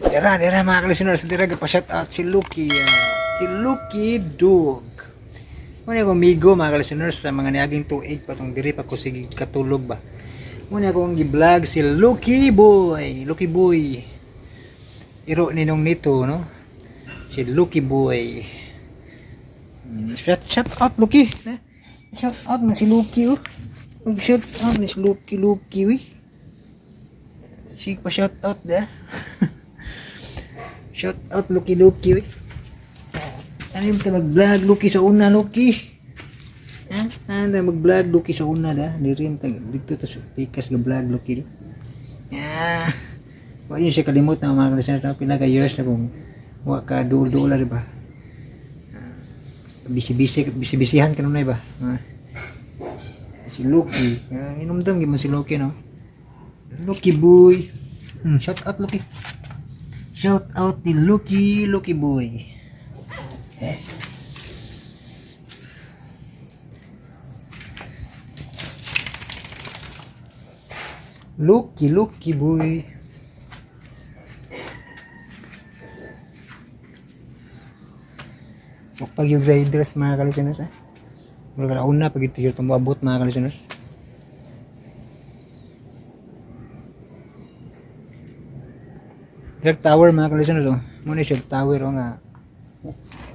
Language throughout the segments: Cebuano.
Dira, dira mga listeners, dira pa shout out si Lucky, si Lucky Dog. Muna akong migo mga listeners sa mga niaging tuig pa tong diri pa ko sige katulog ba. Muna akong gi-vlog si Lucky Boy, Lucky Boy. Iro ninong nito, no? Si Lucky Boy. Shout out Lucky. Eh, shout out na si Lucky oh. Ug shout out na si Lucky Lucky uy. Sige pa shout out da. Shout out Lucky Lucky uy. Ano yung mag-vlog Lucky sa una, Lucky? Ha? Ano tayo mag-vlog Lucky sa una da? Diri tag dito to sa pikas ga vlog Lucky do. Yeah. Wa yun siya kalimot na mga listeners na pila ka years na kung wa ka duol-duol di ba? Busy-busy, busy-busyhan kanunay ba? Ah. Si Lucky, inumdum gyud mo si Lucky, no? Lucky boy. Shout out Lucky. Shout out ni Lucky, Lucky boy. Lucky, Lucky boy. Pag yung riders mga kalisuners eh. Mura ka una pag ito yung tumabot mga kalisuners. Direct tower mga kalisuners oh. Muna siya tower oh nga.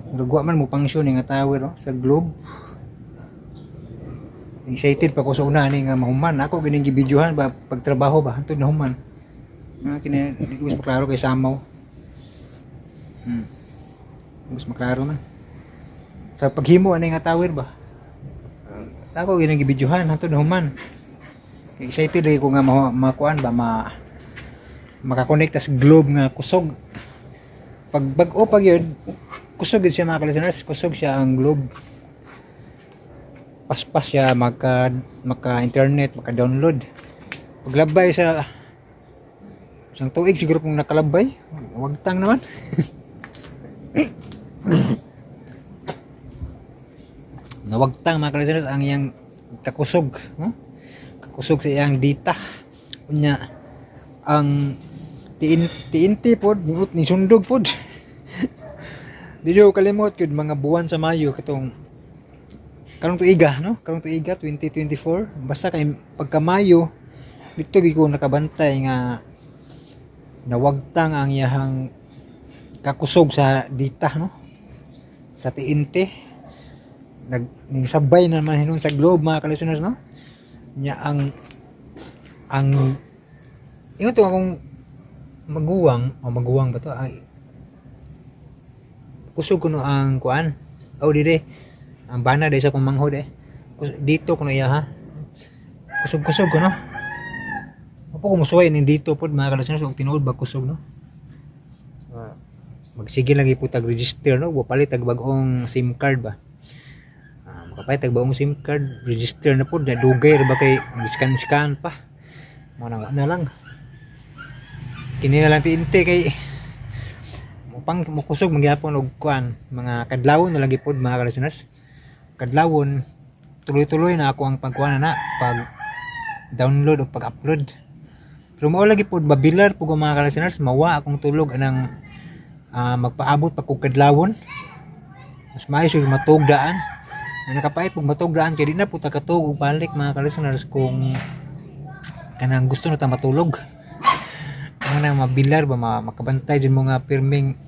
Murag wa man mo function nga tower oh sa globe. Excited pa ko sa una ani nga mahuman ako ganing gibidyohan ba pagtrabaho ba hantod na human. Nga kini di ko maklaro kay samaw. Gusto maklaro man. Sa paghimo ani nga tower ba. Ako gining gibidyohan hantod na human. Excited lagi ko nga makuan ba makakonekta sa globe nga kusog. Pag bag-o pag yun, kusog yun siya mga listeners, kusog siya ang globe. Paspas siya maka internet, maka download. Paglabay sa isang tuig siguro kung nakalabay, wagtang naman. Nawagtang mga listeners ang iyang kakusog, no? Kakusog sa iyang data. Unya ang TNT pod ni ni sundog pod. Di jud ko kalimot gud mga buwan sa Mayo katong karong tuiga, no? Karong tuiga 2024, basta kay pagka Mayo dito gyud ko nakabantay nga nawagtang ang iyahang kakusog sa dita, no? Sa TNT nag sabay na naman hinon sa globe mga ka-listeners, no? Nya ang ingon to akong maguwang o maguwang ba to ang kusog kuno ang kuan oh dire ang bana dai sa akong manghod eh. Dito kuno iya ha, kusog-kusog kuno. Apo ko musuway ning dito pod mga ka-listeners og tinuod ba kusog, no? Magsige lang gyud tag register, no? Wa palit tag bag-ong SIM card ba. Makapalit tag bagong SIM card, register na pod, dugay ra ba kay scan scan pa mo na, na lang kini na lang TNT kay mupang mukusog magyapon og kuan mga kadlawon na lang gyud mga ka-listeners. Kadlawon tuloy-tuloy na ako ang pagkuan na pag download o pag-upload, pero mao lagi pod babilar pug mga ka-listeners, mawa akong tulog anang magpaabot pa kog kadlawon. Mas maayo sig matugdaan na nakapait pug matugdaan kay di na pud ta katug og balik mga ka-listeners kung kanang gusto na ta matulog. Mo na mabilar ba makabantay jud mo nga pirming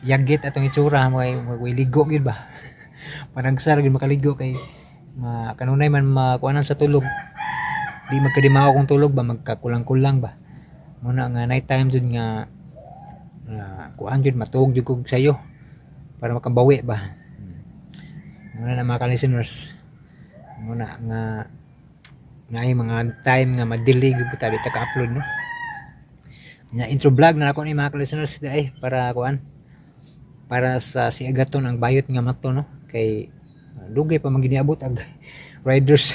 yagit atong itsura mo kay way ligo gyud ba. Panagsar gyud makaligo kay ma kanunay man makuanan sa tulog, di magkadimao kung tulog ba, magkakulang-kulang ba. Muna nga night time jud nga kuan jud matuog jud kog sayo para makabawi ba. Muna na mga ka-listeners, muna nga naay mga time nga ma-delay gyud ta di ta ka-upload, no? Nya intro vlog na ako ni mga ka-listeners ay para kuan para sa si Agaton ang bayot nga mato, no? Kay dugay pa man giniabot ag riders,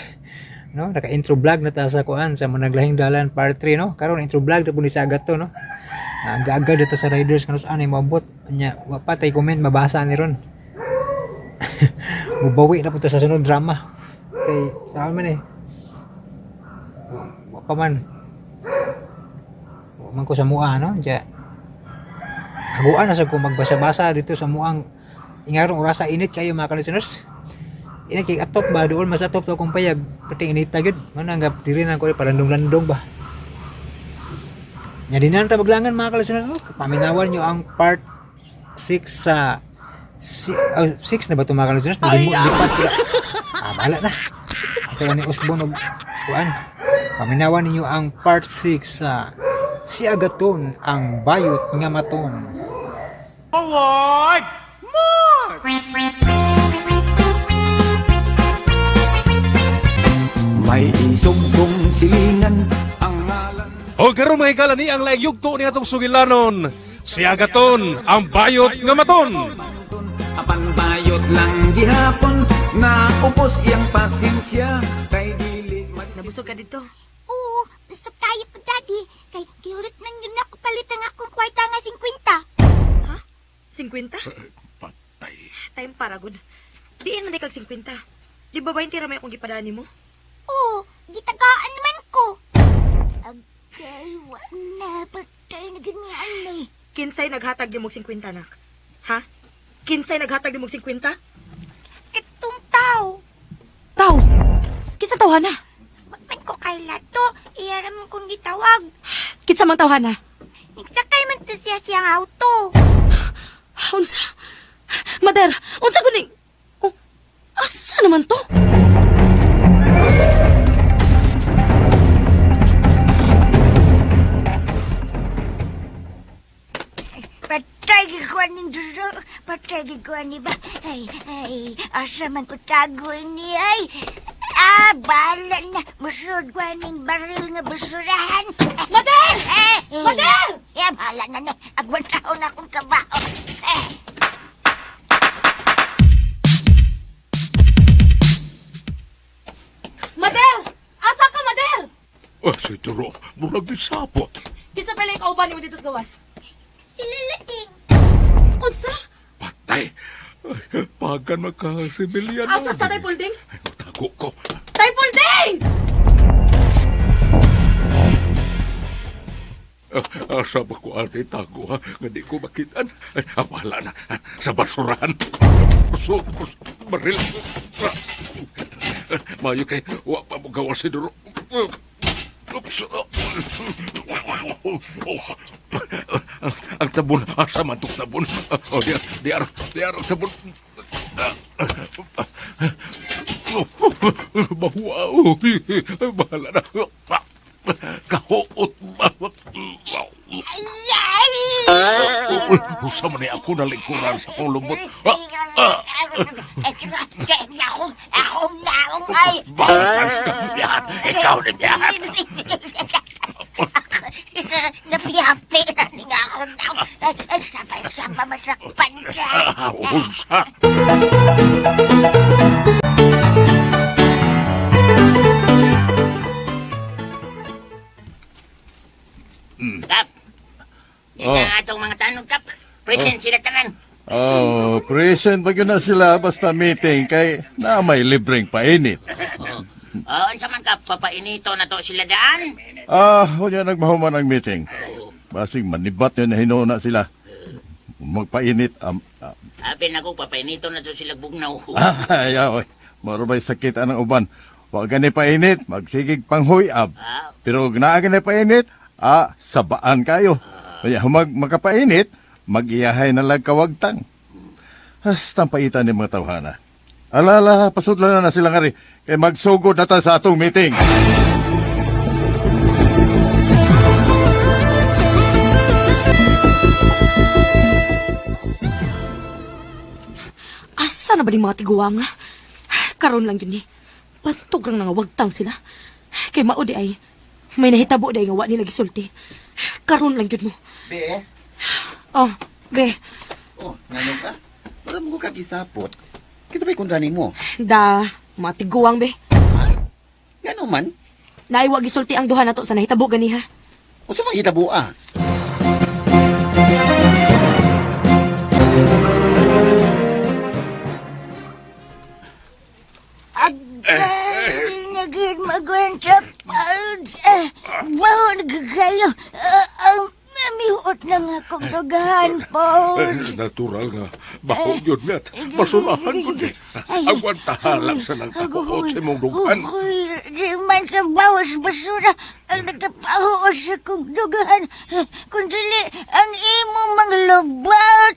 no? Naka intro vlog na ta sa kuan sa Managlahing Dalan part 3, no? Karon intro vlog na pud ni sa Agaton, no? Aga-aga dito sa riders kanus anay moabot nya wa pa tay comment mabasa ni ron. Mubawi na pud ta sa sunod drama kay saan man eh wa pa man, wa man ko sa mua, no? Diya Haguan na sa ko magbasa-basa dito sa muang ingarong orasa, init kayo, mga ka-listeners. Init kay atop ba, dool mas atop to akong payag, pati init ta gyud. Mao na nga diri na ko palandong-landong ba. Nya di na ta maglangan, mga ka-listeners, no? Paminawan nyo ang part 6 sa si, 6 na ba ito, mga ka-listeners? Hindi mo lipat. Ah, bahala na. Ito ni Usbon og kuan. Paminawan ninyo ang part 6 sa Si Agaton ang Bayot nga Maton. May isumbong silingan ang ngalan. O karon, mga higala, ni ang laing yugto ni atong sugilanon. Si Agaton, ang bayot nga maton. Apan bayot lang gihapon, naupos iyang pasensya kay dili Nabusog ka dito. Oo, gusto kayo ko, Daddy. Kay gihurit man yun ako palit ang akong kwarta nga 50. Ha? 50? Patay. Time para gud. Diin man di kag 50. Di ba 20 ra may akong gipadaan nimo? Oo, gitagaan man ko. Agay, wa na, patay na ganyan eh. Kinsay naghatag nimo og 50, nak? Ha? Kinsay naghatag nimo og 50? Katong tao. Taw. Kinsa tawhana? Wa man ko kay Lato, iyara man kong gitawag. Kinsa man tawhana? Nagsakay man to siya siyang auto. Unsa? Mader, unsa gud ni? Oh, asa naman to? Patay ko ni Duro, patay ko ni ba. Ay, ay, asa man ko tago ni ay. Ah, bahala na. Musod ko ning baril nga basurahan. Mader! Eh, Mader! Eh, bahala na na. Agwan taon na akong trabaho. Eh. Mader! Asa ka, Mader? Oh, si Duro, murag gisapot. Kinsa pa lang kauban nimo dito sa gawas? Sila lating. Unsa? Patay. Ay, pagan magkasibilyan. Asa sa Tay Pulding? Ay, tago ko. Tay Pulding! Ah, asa ba ko ate tago ha? Nga di ko makitaan. Ay, bahala na. Ah, sa basurahan. Kusog ko sa baril. Ah, mayo kay wa pa mo gawa si Duro. Oops. Ang tabon, asa man tong tabon? Oh, diar, diar, diar ang tabon. Bahuaw. Bahala na. Kahuot ba? Ay! Usa man ni ako nalingkuran sa akong lubot. Akong, akong naong ay. Bakas ka, biyahat. Ikaw ni biyahat. Napihapi na ni nga akong naong. Ay, ay, sabay, sabay, masakpan siya. Unsa? Kap. Yan ang atong mga tanong, Kap. Present sila tanan. Oh, present ba yun na sila basta meeting kay na may libreng painit. Oh, unsa man, Kap, papainito na to sila daan. Ah, unya nagmahuman ang meeting. Basig manibat yun na hinuuna sila. Magpainit. Sabi na ko, papainito na to sila bugnaw. Ayaw, oy. Maro ba'y sakit anang uban. Wa gani painit, magsigig panghuyab. Ah. Pero og naa gani painit, sabaan kayo. Kaya humag makapainit, magiyahay na lang kawagtang. Hasta paitan ni mga tawhana. Ala, ala, pasudlo na na sila ngari. Kay magsugod na ta sa atong meeting. Asa na ba ni mga tiguanga? Karon lang yun eh. Bantog lang nangawagtang sila. Kay mao di ay, may nahitabo di ay nga wa nila gisulti. Karon lang yun mo. Be, Oh, be, oh, ngano ka? Para mo ko kagisapot. Kita ba'y kontra nimo? Da, mga tiguang be. Ngano man? Naiwa gisulti ang duha nato sa nahitabo ganiha. Unsa man hitabo ah? Agay, naging magwenta pa. Baon kayo. Ang mamihuot lang ako. akong dugahan, Paul. Eh, natural nga. Baho yun nga. Basurahan ko di. Agwantahan lang sa nang tapuot sa imong dughan. Uy, di man ka bawas basura ang nagkapahuos sa kong dugahan. Kung dili, ang imong manglubat.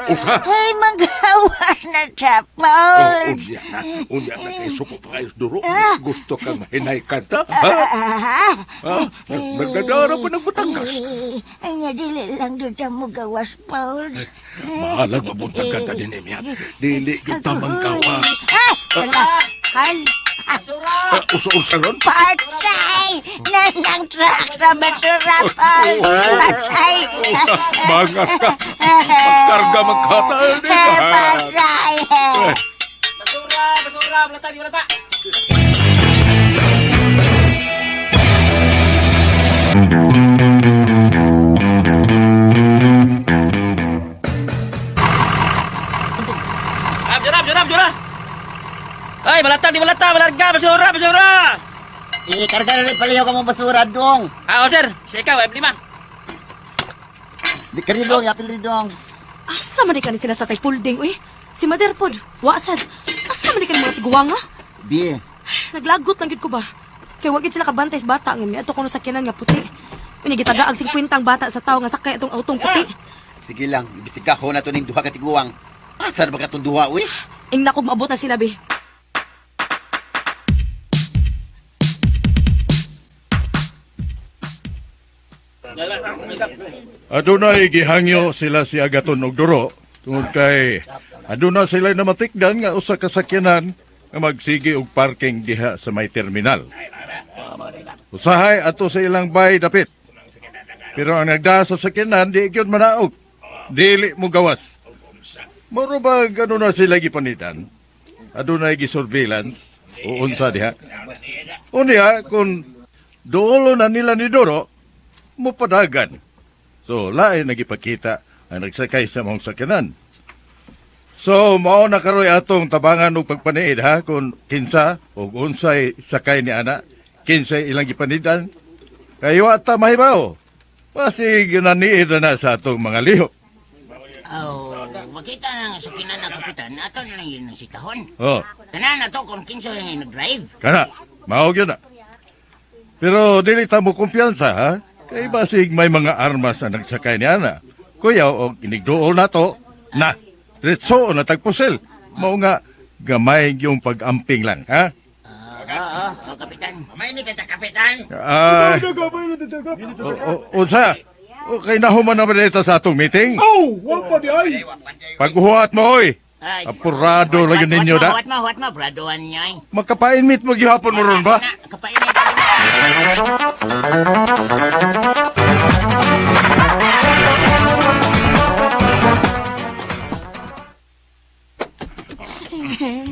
Usa. Ay, manggawas na sa Paul. Oh, unya na. Unya na kay suko pa kayo duro. Gusto kang mahinay kanta, ha? Ah, Ha? Nagdadara pa ng Batangas. Ay, nga, dili lang doon sa mugawas, Paul. Mahalag mabuntag ka din, Emiat. Dili yung tamang gawa. Ah! Wala. Hal. Ah, usa-usa ron? Patay! Nanang truck sa basura, Paul! Patay! Bangas ka. Pagkarga magkata. Patay! Basura, basura, balata, di balata. Ah, basura, basura, basura. Ay, balata, di balata, balarga, basura, basura. Eh, karga na rin palayaw ka mong basura, dong. Ah, oh, sir, siya ikaw, ay lima. Di ka rin, dong. Yapil rin, dong. Asa man di ka ni sila sa tatay Pulding, uy? Si Mader pod, wasad. Asa man di ka ni mga tiguang, ha? Di. Naglagot lang gid ko ba? Kay wa gid sila kabantay sa bata nga miadto kuno sakyanan nga puti. Unya gitaga ang 50 ang bata sa tawo nga sakay atong autong puti. Sige lang, ibestiga ko na to ning duha ka tiguang. Asa na ba ka tong duha, uy? Ing nakog maabot na sila be. Adunay gihangyo sila si Agaton og Duro tungod kay aduna sila namatikdan nga usa ka sakyanan nga magsige og parking diha sa may terminal. Usahay ato sa ilang bay dapit. Pero ang nagdaa sa sakyanan di gyud manaog. Dili mo gawas. Moro ba gano na sila gipanidan? Adunay gisurveillance o unsa diha? Unya kung duolo na nila ni Doro, mupadagan. So, lain nagipakita ang nagsakay sa mong sakyanan. So, mao na karoy atong tabangan og pagpaniid ha kung kinsa og unsay sakay ni ana, kinsay ilang gipanidan. Kayo ata mahibaw. Pasig naniid na na sa atong mga lihok. Oh, makita na nga sa kinana, kapitan. Ato na lang yun ang sitahon. Oh, Tanan na to kung kinsa yung nag-drive. kana, mao gyud na. Pero dili ta mo kumpiyansa ha. Kay basig may mga armas ang nagsakay ni ana. Kuyaw og inigduol na to, na retso na tagpusil. Mao nga gamay yung pag-amping lang ha. Oo, oh, kapitan. Mainit ta, kapitan. Ay. Unsa? O, kay nahuman na ba dito sa atong meeting? Oh, wa pa di ay. Paghuwat mo, oy. Ay. Apurado lang yun ninyo da. Huwat mo, huwat mo, braduan niya ay. Magkapainmit mo gihapon mo ron ba? Na, kapainit na.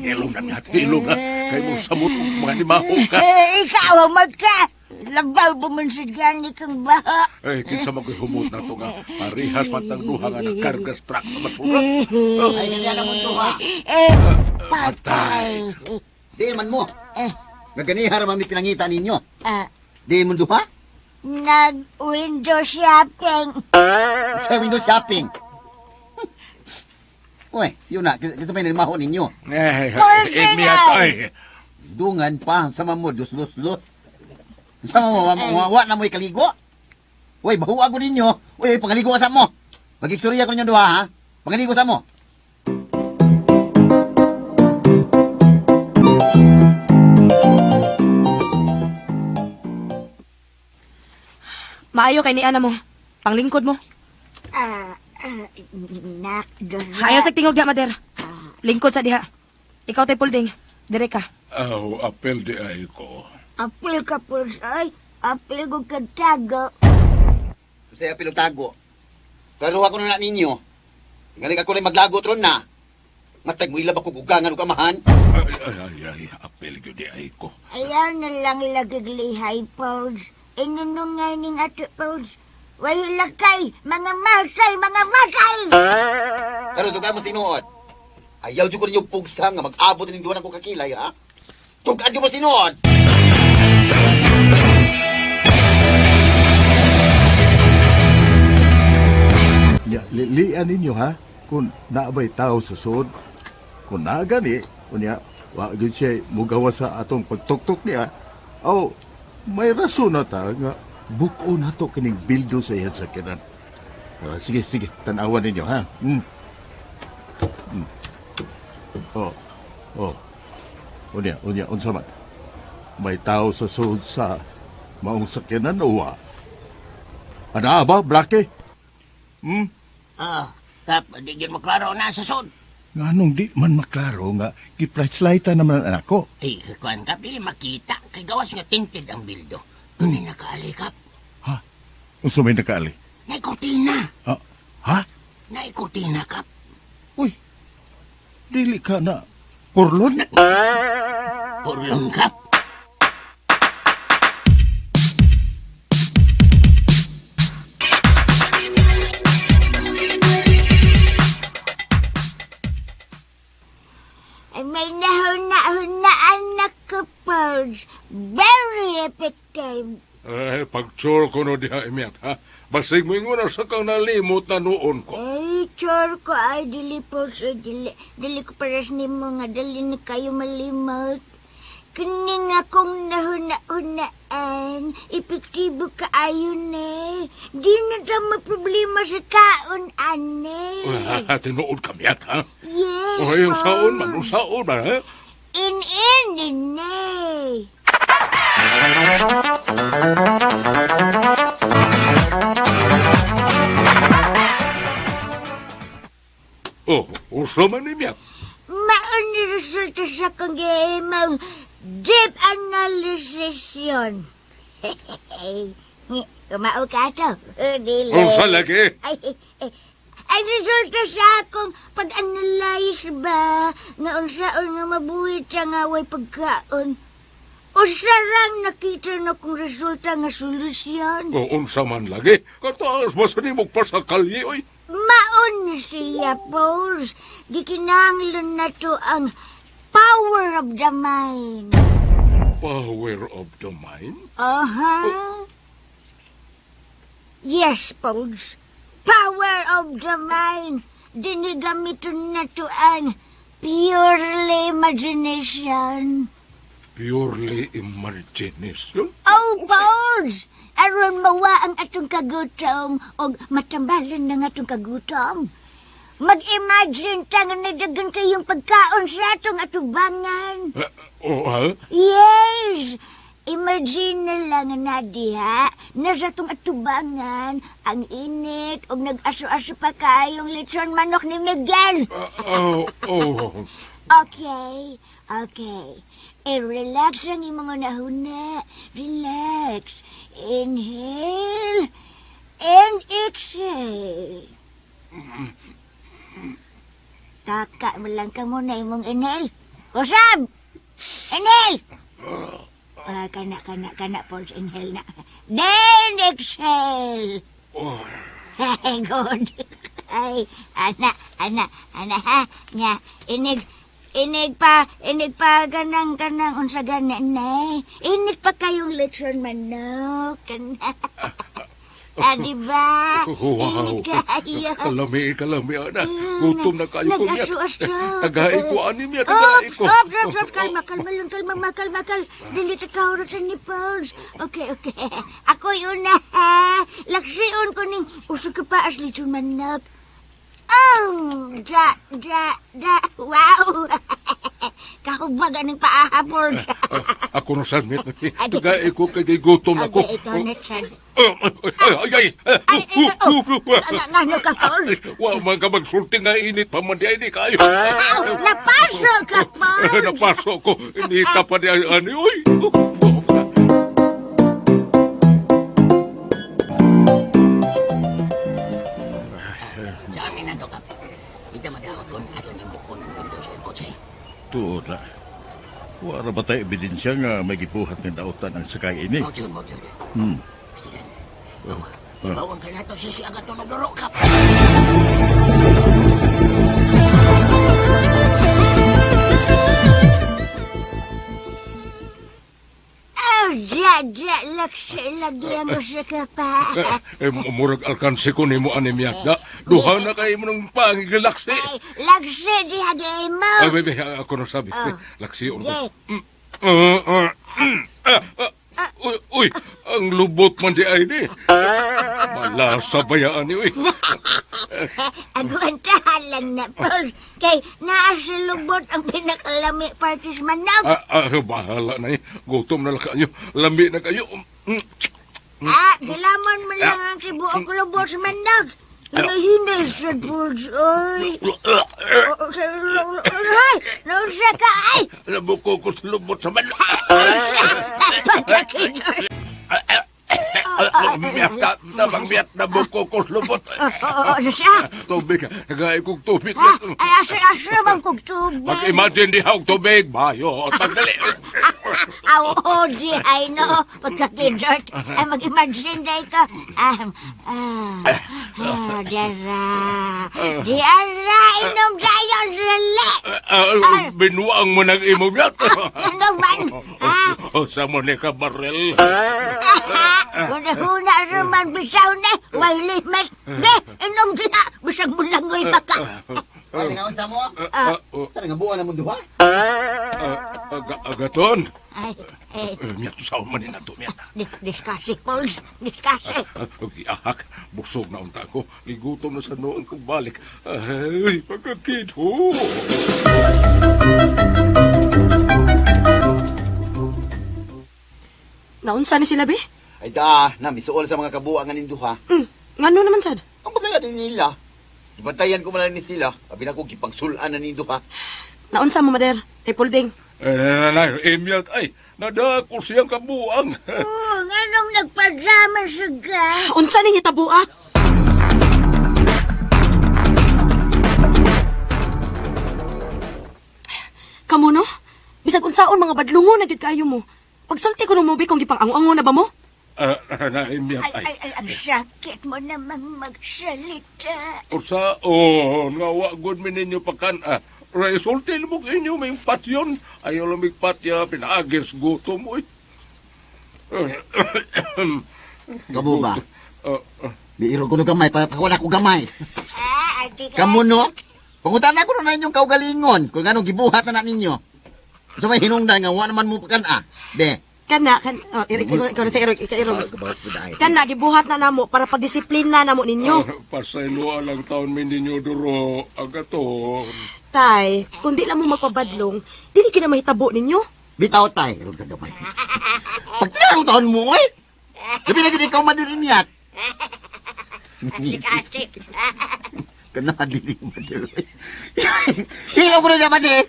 Ilong na niya, ilong na. Kay mo samot og mga limaho ka. Eh, ikaw ang magka! Labaw bumunsid gani kang baha. Eh, kinsa man ko'y humot na to nga. Parihas man tang duha nga nagkarga sa truck sa basura. Ay, ganyan ang duha. Eh, patay. Di man mo. Eh. Gaganiha ra man mi pinangita ninyo. Ah, Di mo duha? nag-window shopping. Sa window shopping. Uy, yun na. Kasi may nalimaho ninyo. Eh, Pwede miya na. ay. Dungan pa, sama mo, dus, lus, lus. Sama mo, wa, wa, na mo'y kaligo. Uy, bahuwa ko ninyo. Uy, pangaligo ka sa mo. Mag-istorya ko ninyo duha, ha? Pangaligo sa mo. Maayo kay ni ana mo. Panglingkod mo. Ah, ah, nak, dura. Ayaw sa tingog diha, Mader. Lingkod sa diha. Ikaw tay Pulding. Dire ka. Aw, apel di ay ko. Apil ka po, ay. Apil ko katago. Sa pilog tago. Klaro ako na ninyo. Galing ako na maglagot ron na. Matag mo ilab ako gugangan o kamahan. Ay, ay, ay, ay, apel gyud di ay ko. Ayaw na lang lagiglihay, Pauls. Inunungay ning ato, Pauls. Way lakay, mga masay, mga masay! Pero tugaan mo sa tinuod. Ayaw dyan ko ninyo pugsa nga mag-abot ning duwan ako kakilay, ha? Tugaan dyan mo sa tinuod! Lilian ninyo ha, kung naabay tao sa sud. Kung naa gani, unya, wa gyud siya mugawa sa atong pagtuktok niya. Aw, may rason na ta nga buko na to kining bildo sa iyang sakyanan. Ah, sige, sige, tanawan ninyo ha. Oh, oh. Unya, unya, unsa man. May tao sa sud sa maong sakyanan o wa? Ana ba, Blackie? Hmm? Ah, Kap, di gyud maklaro na sa sud. Nganong di man maklaro nga gi-flashlightan naman ang anak ko. Ay, kuan Kap, dili makita kay gawas nga tinted ang bildo. Dunay nakaali, Kap. Ha? Unsa may nakaali? Nay kurtina. Ah, ha? Nay kurtina, Kap. Uy, dili ka na porlon? Porlon, Kap. Ay, may nahuna-hunaan na couples. Very effective. Ay, pagtsur ko no diha imiyat, ha? Basig mo ingon sa kang nalimot na noon ko. Ay, chor ko ay dili po sa dili. Dili ko paras nimo nga dali na kayo malimot. Kini nga kong nahuna-hunaan, epektibo kaayo ne. Di na ta problema sa kaon, ane. Ah, tinuod ka miyat, ha? Yes, O, yung saon man, Pols. saon man, ha? In, in, in, Oh, uso man ni miyat. Maon ni resulta sa kong gihimong deep analysis yun. Kumao ka to. Dili. Unsa lagi? Ay, ay, ang resulta sa akong pag-analyze ba nga unsaon nga mabuhit sa nga way pagkaon. Usa rang nakita na kong resulta nga solusyon. O, unsa man lagi? Kataas ba sa nimog pa sa kalye, oy? Maon ni siya, Pauls. Gikinahanglan na to ang power of the mind. Power of the mind? Aha. Yes, Pauls. Power of the mind. Dinigamiton na to ang purely imagination. Purely imagination? Oh, Pauls! Aron mawa ang atong kagutom og matambalan ng atong kagutom. Mag-imagine ta nga nadagan kayong pagkaon sa atong atubangan. Ah, oh, ha? Yes! Imagine na lang na diha, nasa tong atubangan, ang init, og nag-aso-aso pa kayong litson manok ni Miguel. Ah, oh, oh. Okay, okay. I-relax ang imong nahuna. Relax. Inhale and exhale. Taka mo lang ka muna imong inhale. Usab! Inhale! Ah, kana, kana, kana, Pauls, inhale na. Then exhale. Oh. Good. Ay, ana, ana, ana, ha? Nya, inig, inig pa, ganang, ganang, unsa gani, ne? Inig pa kayong lechon manok. Kana. Ah, di ba? Wow. Init kayo. Kalami, kalami, ana. Gutom na kayo ko niya. Nag-aso-aso. Tagay ko, ani niya, tagay Ops, ko. ops, ops, ops, kalma, kalma lang, kalma, makal, makal. Dili ta kahurot ni Pauls. Okay, okay. Ako'y una, ha? Laksion ko ning usog ka pa as lechon manok. Oh, da, da, da. Wow. Kahubag ang paaha, Pauls. Ah, ako na submit. Tagay ko, kay gutom na ko. Okay, ikaw na, Chad. Ay, ay, ay. Ay, ay, oh. Ngano ka, Pauls? Wa man ka magsulti nga init pa man di ay di kayo. Aw, napaso ka, Pauls. Napaso ko. Inita pa di ay ani. Uy. Sa amin na to, Kap. Di ta madawat kung ato niyang bukon ang bildo sa iyang kotse. Tuod na. Wala ba tayo ebidensya nga may gibuhat ng dautan ang sakay ini? Mo yun, mo yun. Steven, oh, ibawang ka na to sisi agad tunog duro, Kap. Oh, da, da, Laksi lagi ang usa ka pa. Eh, murag alkanse ko nimo ani miyat. Duha na kay mo ng pangilaksi. Ay, laksi diha gi mo. Ay, bebe, ako na sabi. Laksi on. Ye. Ah, ah, mm, ah, ah. Uy, uy, ang lubot man di ay ni. Malasa bayaan ni, uy. Agwantahan lang na, Paul. Kay naa sa lubot ang pinakalami partis manok. Ah, ah, bahala na eh. Gutom na lang kayo. Lami na kayo. Mm. Ah, gilaman mo lang ang tibuok lubot sa manok. Hinahinay sa Paul, oy. Ay, nausa ka, ay! Nabuko ko sa lubot sa manok. Pagkakita. Miyat na, tabang miyat, nabuko ko sa lubot. Oo, ano siya? Tubig, nagay kong tubig. Ha? Ay, asa bang kog tubig? Mag-imagine di hawg tubig, bayo, pagdali. Aw, oh, di, ay no. Pagkakidort. Ay, mag-imagine dahil ka. Ah, ah, ah, dara. Di ara, inom tayo, rele. Ah, binuang mo ng imong yat. Ano man? Ah, Oh, sa mo ni ka baril. Huna-huna raman bisaw na. Way limet. Di, inom diha. Bisag bulangoy pa ka. Ay, nangaunsa mo? Ah, oh, Sa nga buwan na mundo ha? ah, agaton. Ay, eh, Eh, Miyat sa man ni nato miyat. diskasi, Pauls. Diskasi. Ahak, busog na unta ko. Gigutom na sa noong kong balik. Ay, pagkakito. Naunsa ni sila be? Ay da, na misuol sa mga kabuang nga nindo ha. Ngano naman sad? Ang bagay din nila. Ibantayan ko man lang ni sila. Abi na ko gipangsulan na nindo ha. Naunsa mo mader? Kay Pulding. Eh, nanay, emyat ay, nadako siyang kabuang. Oh, nganong nagpadrama siya ka? Unsa ning hitabua? Kamo no? Bisag unsaon mga badlungon na gid kayo mo. Pagsulti ko no mo bi kung gipang-ango-ango na ba mo? Ah, nanay, emyat Ay, ay. ay, ay, ang sakit mo namang magsalita. Unsaon, nga wa gud mi ninyo pakan. Ah, resulti mo inyo may patyon. Ayaw lang may patya, pinaagis gutom, uy. Kamo ba? Ah, ah, Biiro ko no gamay para wala ko gamay. Ah, ati ka. Kamo no? Pangutan ako na inyong kaugalingon kung anong gibuhat na na ninyo. Sa may hinungdan nga wa naman mo pakan ah. Be. Kana kan oh, iri ikaw ikaw na sa irog ikaw irog. Ah, kabahat ko dahil. Kana gibuhat na namo para pagdisiplina namo ninyo. ah, pasayloa lang taon mi ninyo duro, agaton. Tay, kung di lang mo magpabadlong, dili kina mahitabo ninyo. Bitaw tay, irog sa gamay. Pag tinanong taon mo oy. Labi na gid ikaw madirinyat. Asik, asik. Kana dili madir. Hilaw ko na siya madir.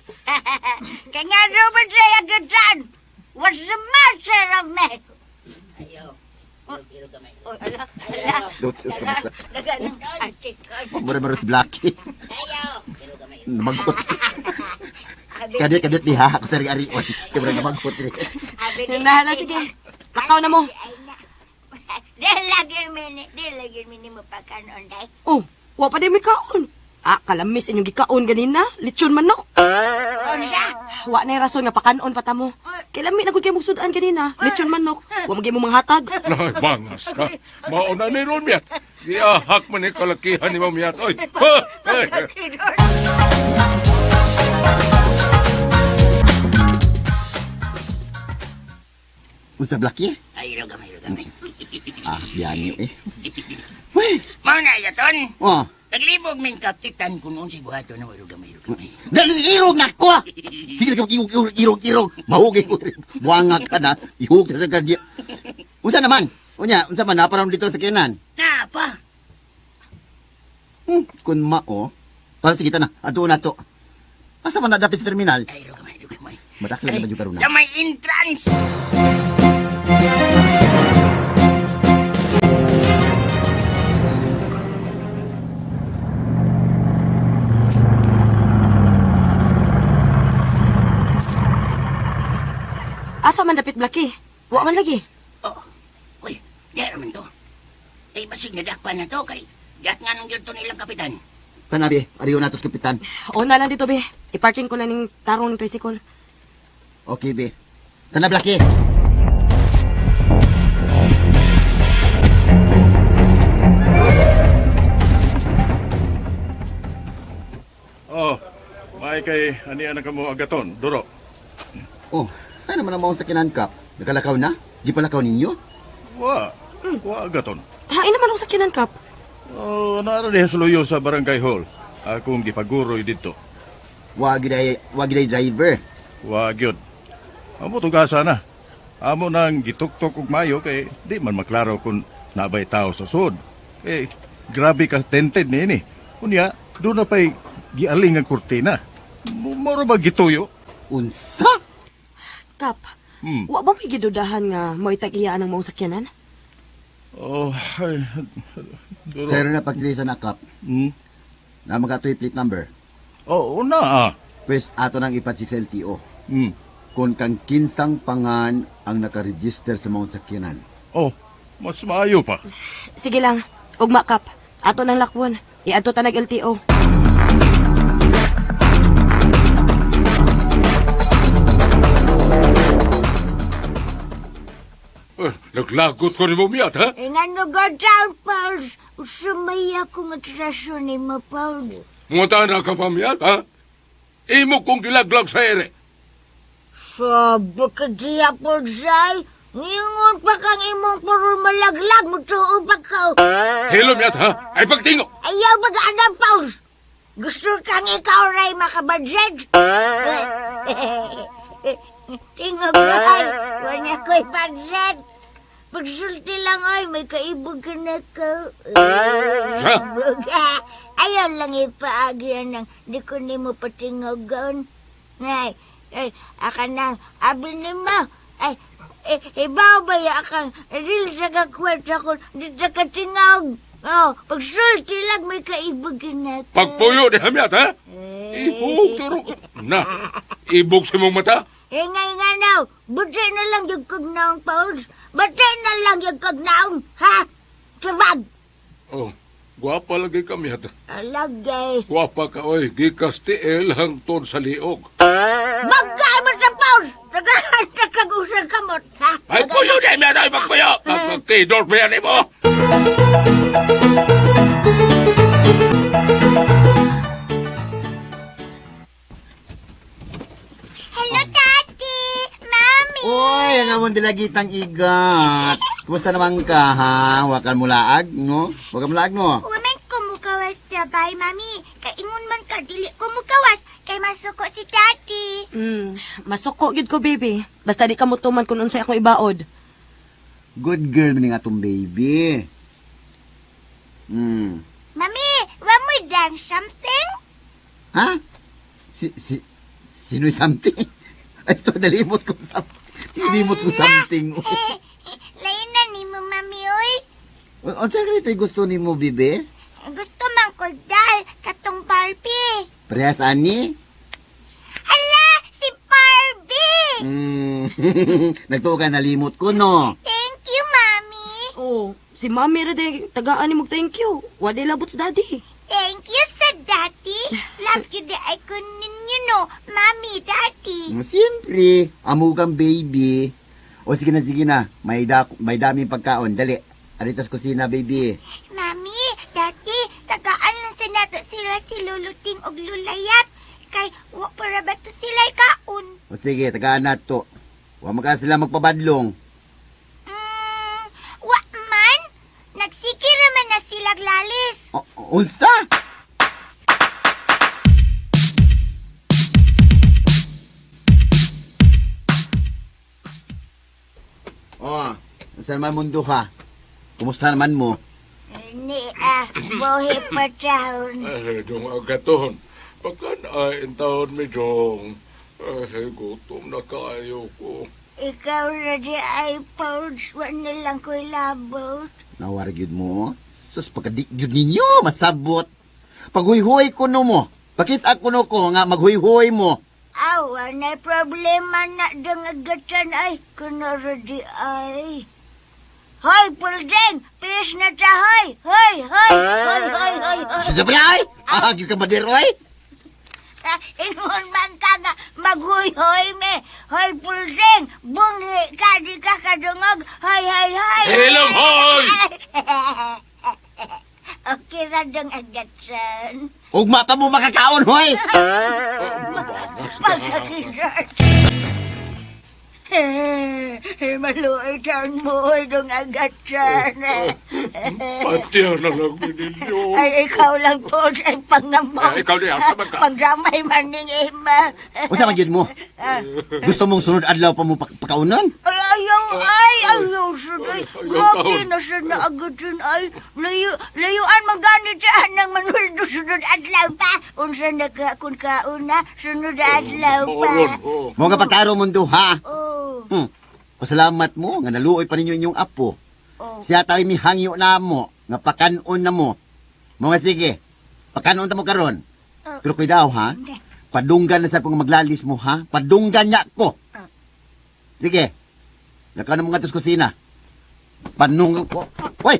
Kaya nga naman siya agad. What's the matter of me? Ayaw. Iro gamay. Oh, ala, ala. Dot sa Daga ng asik ko. Mura mura si Blackie. Ayaw. Iro gamay. Namagot. Kadit kadit diha ako sa ari-arion. Kay mura namagot ri. Nahala sige. Lakaw na mo. Di lagi mini, di lagi mini mo pagkanon day. Oh, wa pa din may kaon. Ah, kalamis inyong gikaon ganina. Lechon manok. Unsa? Wa na rason nga pakanon pa ta mo. Kay lami na gud kay mong sudan ganina. Lechon manok. Wa magyay mo manghatag. Nay, bangas ka. Mauna ni Ron, miyat. Giahak man ni kalakihan ni Ma'am Oy, ha! Ay! Unsa Blackie? Ay, iro gamay, iro gamay. Ah, biyanyo eh. Wey, Mao na agaton. oh. Naglibog min kapitan kung unsay buhaton na iro gamay, iro gamay. Dali irog na ko. Sige ka irog irog irog irog. Mahugay ko. Buanga ka na. Ihug sa kadya. Unsa naman? Unya, unsa man naparon dito sa kinan? Na pa. Kun mao. Para sige ta na. Adto na to. Asa man na dapit sa terminal? Ay, iro gamay, iro gamay. Madakla naman yung karuna. Sa may entrance. Asa man dapit Blackie? Wa man lagi. Oh. Uy, di raman to. Ay, basig nadakpan na to kay Gat nga nang to nilang kapitan. Kanabi, ariyo na to sa kapitan. O na lang dito be. I-parking ko lang ning tarong ng tricycle. Okay, be. Tana, Blackie. Ay kay ani na kamo agaton, duro. Oh, ano man ang maong sakyanan, Kap? Nakalakaw na? Gipalakaw ninyo? Wa. Wa agaton. Hain naman ang sakyanan, Kap. Oh, naara diha sa luyo sa barangay hall. Akong gipaguroy didto. Wa giday driver. Wa gyud. Amo tugasa na. Amo nang gituktok og mayo kay di man maklaro kung nabay tao sa sud. Eh, grabe ka tented niini. Unya, doon na pa'y gialing ang kurtina. Moro ba gituyo? Unsa? Kap, Hmm. wa ba may gidudahan nga mo'y tag-iyaan ang maong sakyanan? Oh, ay, duro. Sir na pagtrisa na, Kap. Hmm? Na magkatoy plate number. Oh, una ah. Pwes ato nang ipatsik sa LTO. Hmm. Kung kang kinsang pangan ang nakaregister sa maong sakyanan. Oh, mas maayo pa. Sige lang, ugma, Kap. Ato nang lakwon. Iadto ta nag LTO. Eh, naglagot ko ni mo miyat, ha? Eh, nga no go down, Pauls. Usumay ako nga traso ni mo, Pauls. Mga na ka pa miyat, ha? Imo kong gilaglag sa ere. Sabi ka diya, Pauls, ay. Ngingon pa kang imong puro malaglag, mutuo pa ka. Hello miyat, ha? Ay pagtingo. Ayaw mag-anam, Pauls. Gusto kang ikaw ray makabudget? Tingog ay, wala ko'y budget. Pagsulti lang ay, may kaibog ka na ko. Sa? Buga. Ayaw lang ipaagi ng di ko nimo patingogon. Ay, ay, aka na, abi nimo. Ay, eh, ibaw ba ya akang real sa kakwenta ko, di sa katingog. Oh, pagsulti lang may kaibog ka na ko. Pagpuyo ni miyat, ha? Ibog, turo ka. Na, ibog sa mong mata. Eh, ngay nga now, buti na lang yung kag naong, Pauls. Buti na lang yung kag naong, ha? Tubag! Oh, gwapa lagi ka miyat. Alagay. Gwapa ka, oy. Gikas tiil hangtod sa liog. Bagay mo sa Pauls! Nagkakag-usang kamot, ha? Ay, puyo ni miyat, ay pagpuyo! Pagpagtidor pa yan mo! Hello, Tati! Mami! Uy, ang amon dilagitang igat. Kumusta naman ka, ha? Wakan mo laag, no? Wakan mo laag, no? Women kumukawas sa bay, Mami. Kaingon man ka, dili kumukawas. Kay masuko si Tati. Masuko gyud ko, baby. Basta di ka mutuman kung unsay akong ibaod. Good girl man nga atong baby. Hmm. Mami, wa mo dance something? Ha? Si, si, sino something? Ay, ito, nalimot ko something. Nalimot ko something. Eh, lain na ni mo, Mami, oy. Unsa ganito yung gusto ni mo, bibi? Gusto man ko dal, katong Barbie. Parehas ani? Hala, si Barbie! Mm. Nagtuo ka, nalimot ko, no? Thank you, Mami. Oh, si Mami ra day tagaan nimo thank you. Wa day labot sa daddy. Thank you sa Daddy. Love you the ay ko ninyo, no. Mami, Daddy. Siyempre, amo kang baby. O sige na, sige na. May, da, may daming pagkaon. Dali. Aritas kusina, baby. Mami, Daddy, tagaan lang sa nato sila si Luluting og Lulayat. Kay, wa para ba to sila kaon? O sige, tagaan na to. Wa maka sila magpabadlong. Wa man. Nagsikira man na sila lalis. O, unsa? Oh, saan man mundo ka? Kumusta naman mo? Ni, ah, buhi pa taon. Ay, dong agaton. Pagka na taon mi dong. Ay, gutom na kaayo ko. Ikaw na di ay Pauls, wa na lang ko'y labot. Nawar gyud mo. Sus, pagkadik gyud ninyo, masabot. Paghuyhoy ko no mo. Bakit ako no ko nga maghuyhoy mo? Awa na problema na dangagatan ay, kunoro di ay. Hoy, Puldeng! Pilis na ta, hoy! Hoy, hoy! Hoy, hoy, hoy, hoy! Sige pala ay! Ah, gyud ka badero ay! Ah, ingon man ka nga, maghoy-hoy me! Hoy, Puldeng! Bungi ka, di ka kadungog! Hoy, hoy, hoy! Hilom, hoy! Okay ra dong agatsan. Ugma pa mo makakaon, hoy! Bangas na. Pagkakisar. Maluoy taon mo, oy, dong agatsan. Patya na lang mi ninyo. Ay, ikaw lang po sa pangamaw. Eh, ikaw diha, sama ka. Pagdamay man ning ima. Unsa man gyud mo? Gusto mong sunod adlaw pa mo pakaunon? Ay, ayaw, ay, ayaw, suday. Ayaw, Grabe kaon. na siya na agatsan. Ay, layo, layuan magani siya ng Manuel do sunod adlaw pa. Unsa na ka kung kauna, sunod adlaw pa. Oron, oh. Mo nga pagkaro mong duha. Oh, Pasalamat mo nga naluoy pa ninyo inyong apo. oh. Siya tayo mihangyo na mo, nga pakanon na mo. Mo nga sige, pakanon ta mo karon. Oh. Pero kuidaw ha, padunggan na sa kong maglalis mo ha, padunggan niya ko. Ah. Sige, laka na mo nga to sa kusina. Panunggan ko. Hoy!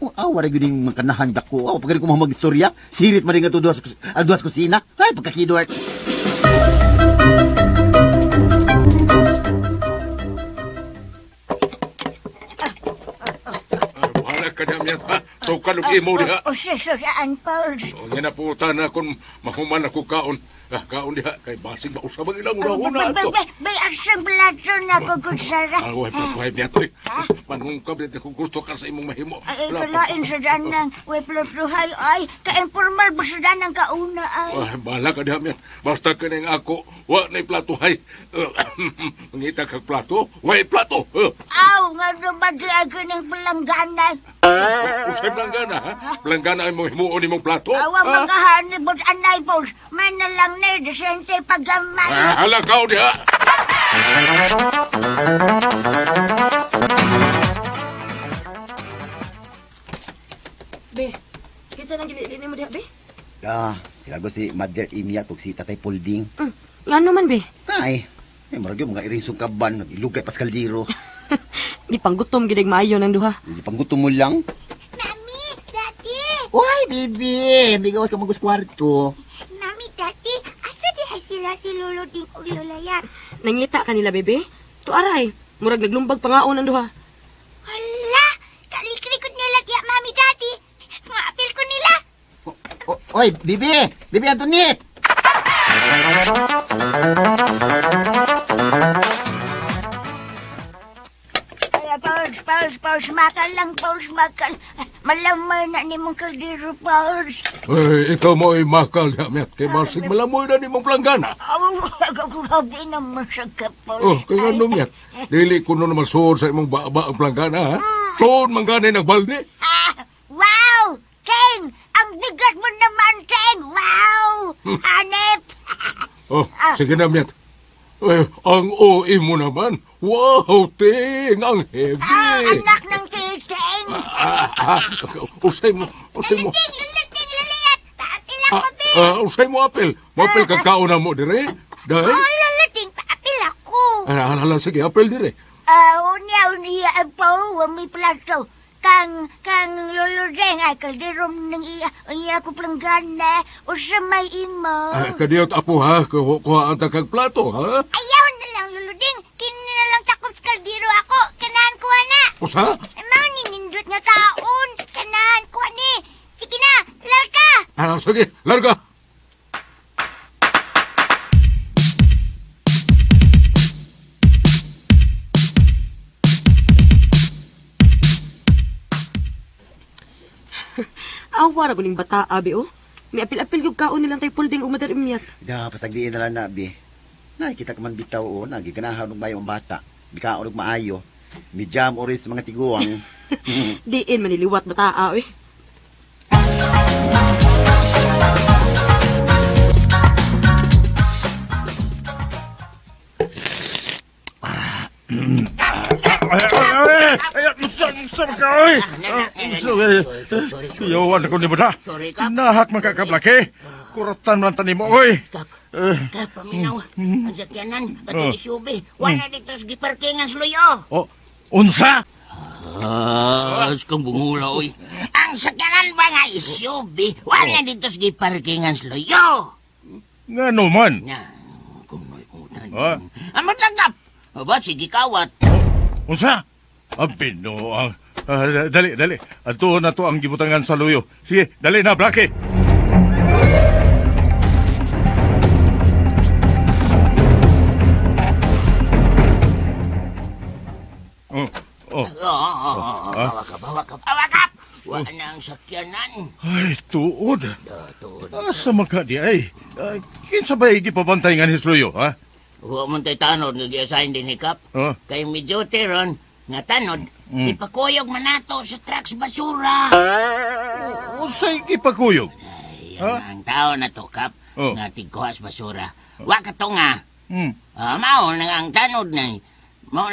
Oh, awa rin yun yung makanahan dako. Awa, pagkari ko magistorya, sirit man rin nga to duwas, ang duwas kusina. Ay, pagkakidwart. Ah, bahala ka na miya, ha? Sukan og imo diha. Oh, sus, sus, aan, Pauls. O, nga na po, na kung mahuman ako kaon. Ah, kaon diha, kay basig mausab ang ilang una-una Bay, ato. bay, bay, asang plato na ko kutsara. Ah, way, way, miya to'y. Manungkab dito kung gusto ka sa imong mahimo. Ay, Wala pa. kalain sa danang, way platuhay, ay, ka-informal ba sa danang kauna, ay. Ay, bahala ka diha, miya. Basta ka nang ako, wa na'y plato, hay. Mangita kag plato, way plato. Aw, nga naman di ako ng palanggana. Usay planggana, ha? Planggana ay mong himuon imong plato. Awa, ha? magahanibot, anay, Pauls. Man na lang na, desente paggamay. Ah, hala ka diha. Be, kinsa nang gilili mo diha, be? Ah, sila ko si Mother Imya ug si Tatay Polding. Ngano man, be? Ay, ay marag yung mga irinsong kaban, ilugay Pascaldiro. Di panggutom gid maayo nang duha. Hindi panggutom mo lang. Mami, Daddy, Uy, baby! Bigawas ka magus kwarto. Mami, Daddy, asa di ay sila si Lolo Ding ug Lola Yat? Nangita kanila, bebe. Tuaray, murag naglumbag pangaon ang duha. Hala, kaliklikot nila diya, Mami, Daddy. Maapil ko nila. Oy, baby! Baby Antoinette! Ay, Pauls, Pauls, Pauls, makal lang, Pauls, makal. Malamay na ni mong kaldero, Pauls. Ay, ikaw mo ay makal diha, miya. Kay basig malamoy na nimong planggana. Aw, grabe naman sa ka, Pauls. Oh, kay nga nung yan. Dili ko nun masuod sa imong baba ang planggana, ha? Suod man gani nagbalde. Ah, wow! Teng! Ang bigat mo naman, Teng! Wow! Hanep! Oh, sige na, Miat. Eh, ang OE mo naman. Wow, ting! Ang heavy! Ah, anak ng titeng! Ah, ah, usay mo, usay mo. Ting, lula, ting, lulayat! Paapil ako, Ah, be! ah, usay mo, apel. Mapil kag kaon na mo dire. Dahil? Oh, lula, ting, paapil ako! Ah, hala, sige, apel dire. Ah, unya, unya, po, may plato. Kang, kang lolo Deng, ay kalderom ng iya, ang iya ko planggana, o sa may imo. Ah, kadiyot apo ha, kuha ang kag plato ha. Ayaw na lang, lolo Deng, kini na lang takop sa kaldero ako, kanahan ko na. Usa? Mao ni nindot nga kaon, kanahan ko ni. Sige na, larga. Ah, sige, larga. Awa ra guning bata, abi oh. May apil-apil gyud kaon nilang tay Pulding ug Mother Imyat. Da, pasagdiin na lang na, bi. Nakikita ka man bitaw, o. Nagiganahan og mayo ang bata. Bikaon og maayo. Mijam oris mga tiguang. Diin maniliwat bata, oy. Iyawan ako ni Buda. Sorry, Kap. Nahak man kakablaki. Kuratan man tani mo, oy. Kap, kap, paminaw. Ang sakyanan, katong SUV. Wala dito sa giparkingan sa luyo. Oh, unsa? Ah, kang bungula, oy. Ang sakyanan ba nga SUV, wala dito sa giparkingan sa luyo. Nga naman. Na, kung may utan. Ah. Ang matlagap. Aba, sige kawat. Unsa? Ang binuang. Dali, dali. Adto na to ang gibutangan sa luyo. Sige, dali na, Blackie. Oh, oh. Oh, awakap, awakap, awakap! Wa na ang sakyanan. Ay, tuod. Tuod. Asa man ka di ay? Ay, kinsa ba gipabantay nga ni Sluyo, ha? Wa man tay tanod nga gi-assign din hikap. Oh. Kay medyo ron nga tanod, ipakuyog man nato sa trucks basura. Unsay gipakuyog? Ay, ang tao na to, Kap, Oh. nga tigkuha sa basura. Wa ka to nga. Hmm. Ah, mao na ang tanod na mao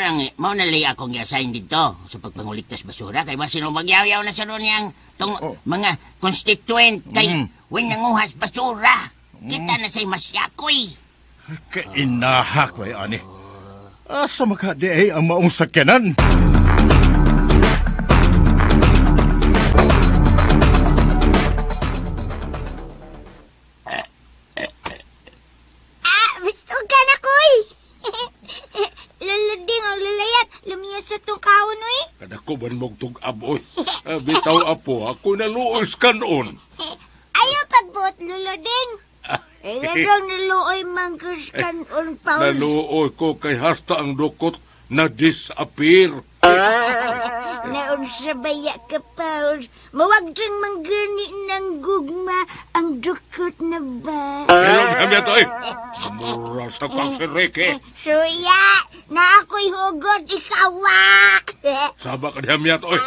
na lay akong gi-assign dito sa pagpanguliktas basura kay basin mo magyawyaw na sa ron yang tong mga constituent kay wen nanguhas basura. Kita na say masyakoy. Kainahak way ani. Asa man ka di ay ang maong sakyanan? Ah, gusto ka na, koy. Luluding ang lulayat. Lumiyo sa itong kaon, uy. Kadako man mong tug-ab, oy. Ah, bitaw, apo, ako naluos kanon. Ayaw pagbuot, luluding. Eh, narong naluoy mangkus kanon, Pauls. Naluoy ko kay hasta ang dukot na disappear. Naon sa baya ka, Pauls. Mawag diyang manggani ng gugma ang dukot na ba. Pero kami ito, eh. Mura sa kang si Ricky. Suya, na ako'y hugot, ikawa. Sama ka niya miyato, eh.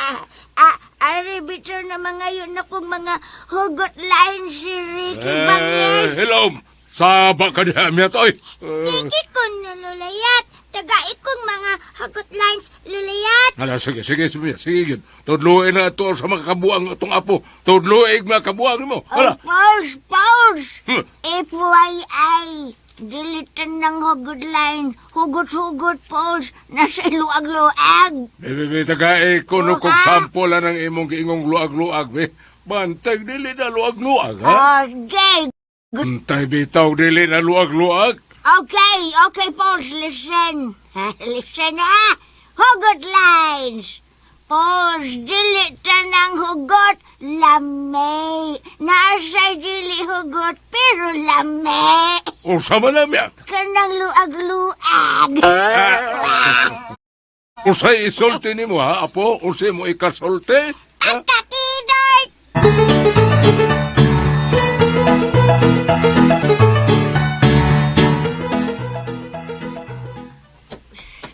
Ah, ari bitaw na mga yun akong mga hugot line si Ricky Eh, Bangis. hello. Saba ka niya miyato, eh. Sige ko na lulayat. Taga ikong mga hugot lines lulayat. Ala, sige, sige, sige, sige. Yun. Tudluin na ito sa mga kabuang itong apo. Tudluin mga kabuang mo. Ay, Ala. pause, pause. Hmm. FYI, dilitan ng hugot line. Hugot-hugot, pause. Nasa luag-luag. Bebe, be, tagae ko no kung Ah. sample ng imong giingong luag-luag, be. Bantag dili na luag-luag, ha? Okay, Bantay bitaw dili na luag-luag. okay, okay, pause. Listen. Listen, ha? Hugot lines. Pause, dili tanang hugot, lame. Nasa dili hugot, pero lame. Unsa man na miya? Kanang luag-luag. Unsay isulti nimo ha, apo? Unsay mo ikasulti? Ha? Kakidoy!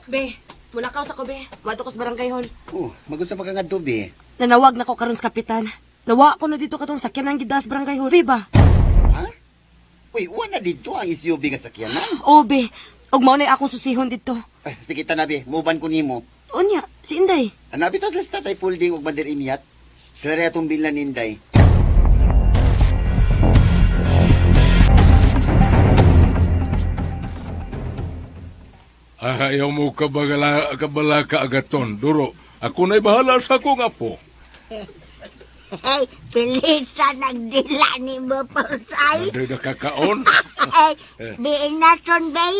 Be, mula ka sa ko, be. Wato ko sa barangay hall. Oh, magusto pa ka nga be. Nanawag na ko karon sa kapitan. Nawa ko na dito katong sakyan ang gidas barangay hall. Viva. Ha? Uy, uwa na dito ang SUV nga sakyanan. Oh, be. Og mao na akong susihon dito. Ay, sige tanabi, muban ko nimo. Unya, si Inday. Anabi to sa tatay folding og bander imiyat. Sila rin atong bilan ninday. Ayaw mo kabala, kabala ka agaton. Duro, ako na'y bahala sa akong apo. Hey, pilita nagdila ni mo, Paulsay. Hindi nakakaon. Hey, biin naton, bay.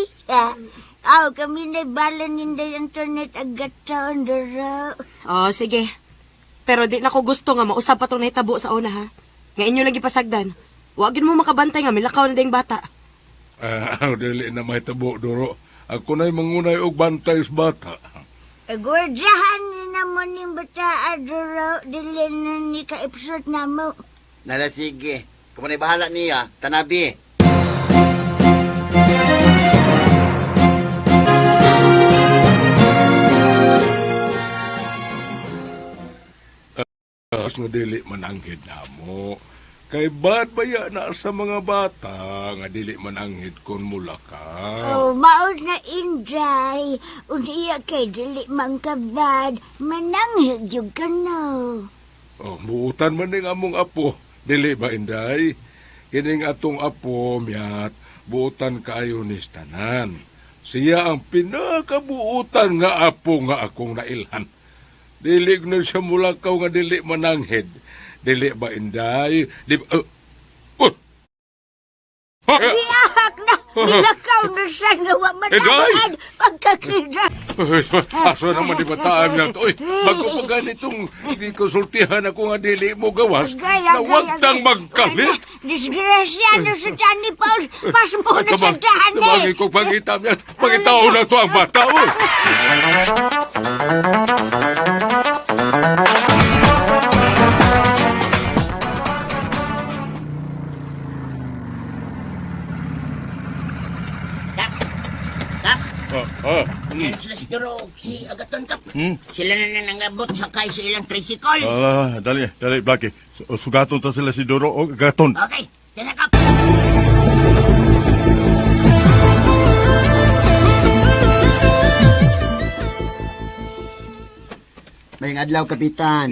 Oh, kami na bala ninday internet agataon, duro. Oh, sige. Pero di na ko gusto nga mausab pa tong nahitabo sa una ha. Nga inyo lagi pasagdan. Wa gyud mo makabantay nga milakaw na ding bata. Ah, dili na may tabo, Duro. Ako na'y mangunay og bantay sa bata. Gordyahan ni na mo ning bata, duro. Dili na ni ka-episode na mo. Nala sige. Kumanay bahala niya, tanabi. As nga dili mananghid na mo. Kay bad baya na sa mga bata nga dili mananghid kon mula ka. Oh, maod na inday. Unya kay dili man kabad. Mananghid yung ka no. Oh, buutan man ning among apo. Dili ba inday? Kining atong apo miyat buutan kaayo ni tanan. Siya ang pinakabuutan nga apo nga akong nailhan. Dili na siya mulakaw nga dili mananghid. Dili ba inday? Di ba, oh. Giahak na! Nilakaw na siya nga wa Inday! mananghid. Pagkakita. Asa naman di bataan niya to. Uy, bago pa ganitong gikonsultihan ako nga dili mo gawas, Agay, na agay, wag tang agay. magkalit. Disgrasya na sa tani, Paul. Pas mo na sa tani. Tabangin ko pangita niya. Pangitao na to ang bata, uy. Kap! Kap! Ah, ah. Sila siguro si Agaton, Kap. Sila na na nangabot sakay sa ilang tricycle. Ah, dali, dali, Blackie. Sugaton ta sila si Duro o Gaton. Okay, tara, Kap. May adlaw, Kapitan.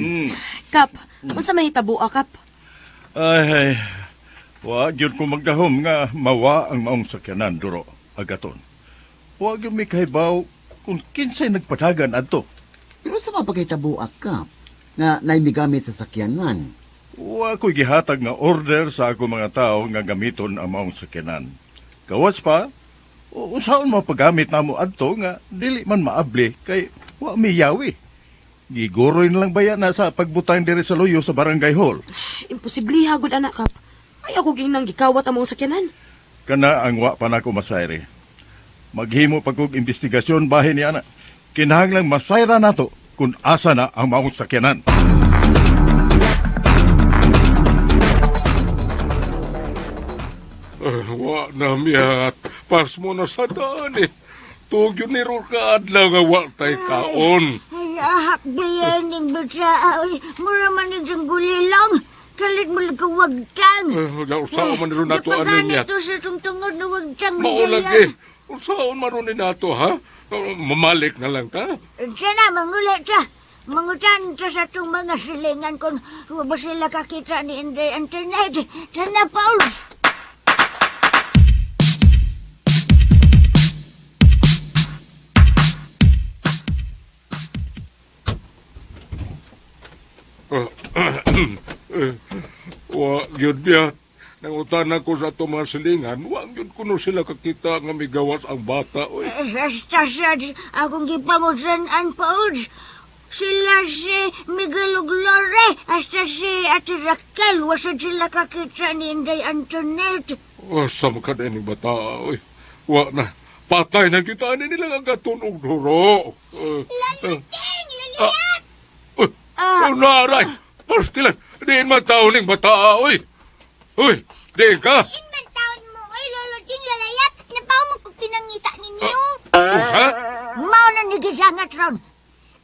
Kap, unsa may hitabo Kap? Ay, ay. Wa gyud ko magdahom nga mawa ang maong sakyanan, Duro, Agaton. Wa gyud mi kahibaw kung kinsay nagpadagan adto. Pero sa mapagkahitabo, Kap, nga naimigamit sa sakyanan. Wa ko'y gihatag nga order sa ako mga tao nga gamiton ang maong sakyanan. Gawas pa, usaon mapagamit namo adto nga dili man maabli kay wa mi yawi. Giguroy na lang baya na sa pagbutang diri sa luyo sa barangay hall. Imposible hagod anak, Kap. Ay ako ginang gikawat ang mga sakyanan. Kana ang wa pa nako masayri. Maghimo pa kog investigasyon bahin ni ana. Kinahanglang masayra nato kung asa na ang maong sakyanan. Wa na miyat. Pas mo na sa daan eh. Tugyo ni Rurka adlaw nga wa tay kaon. Ay, ahak biyan ning bata. Ay, mura man ning gulilong. Kalit mo lang wagtang. Usaon man ron nato ano Di niya. pa ganito sa tungtungod na wagtang. Mao lagi. Usaon man ron ni nato ha? Mamalik na lang ta. Sana, mangulit ta. Mangutan ta sa itong mga silingan kung wa ba sila kakita ni Inday Internet. Sana, Paul. Wa gyud biya. Nangutan ako sa atong mga silingan, wa gyud kuno sila kakita nga migawas ang bata oy. Basta sa akong gipamutan, Paul. Sila si Miguel ug Lore, hasta si Ate Raquel, wasad sila kakita ni Inday Antoinette. Oh, sa mga ning bata oy. Wa na. Patay na kita ani nila ang gaton og duro. Lalating! Laliyat! Uy, oh, naray! Pastilan! Diin man tao ning bata, oy! Uy, diin ka! Man taon mo, oy, loloting lalayat! Napaw mo kong pinangita ninyo! Usa? Mao na ni gisangat ron.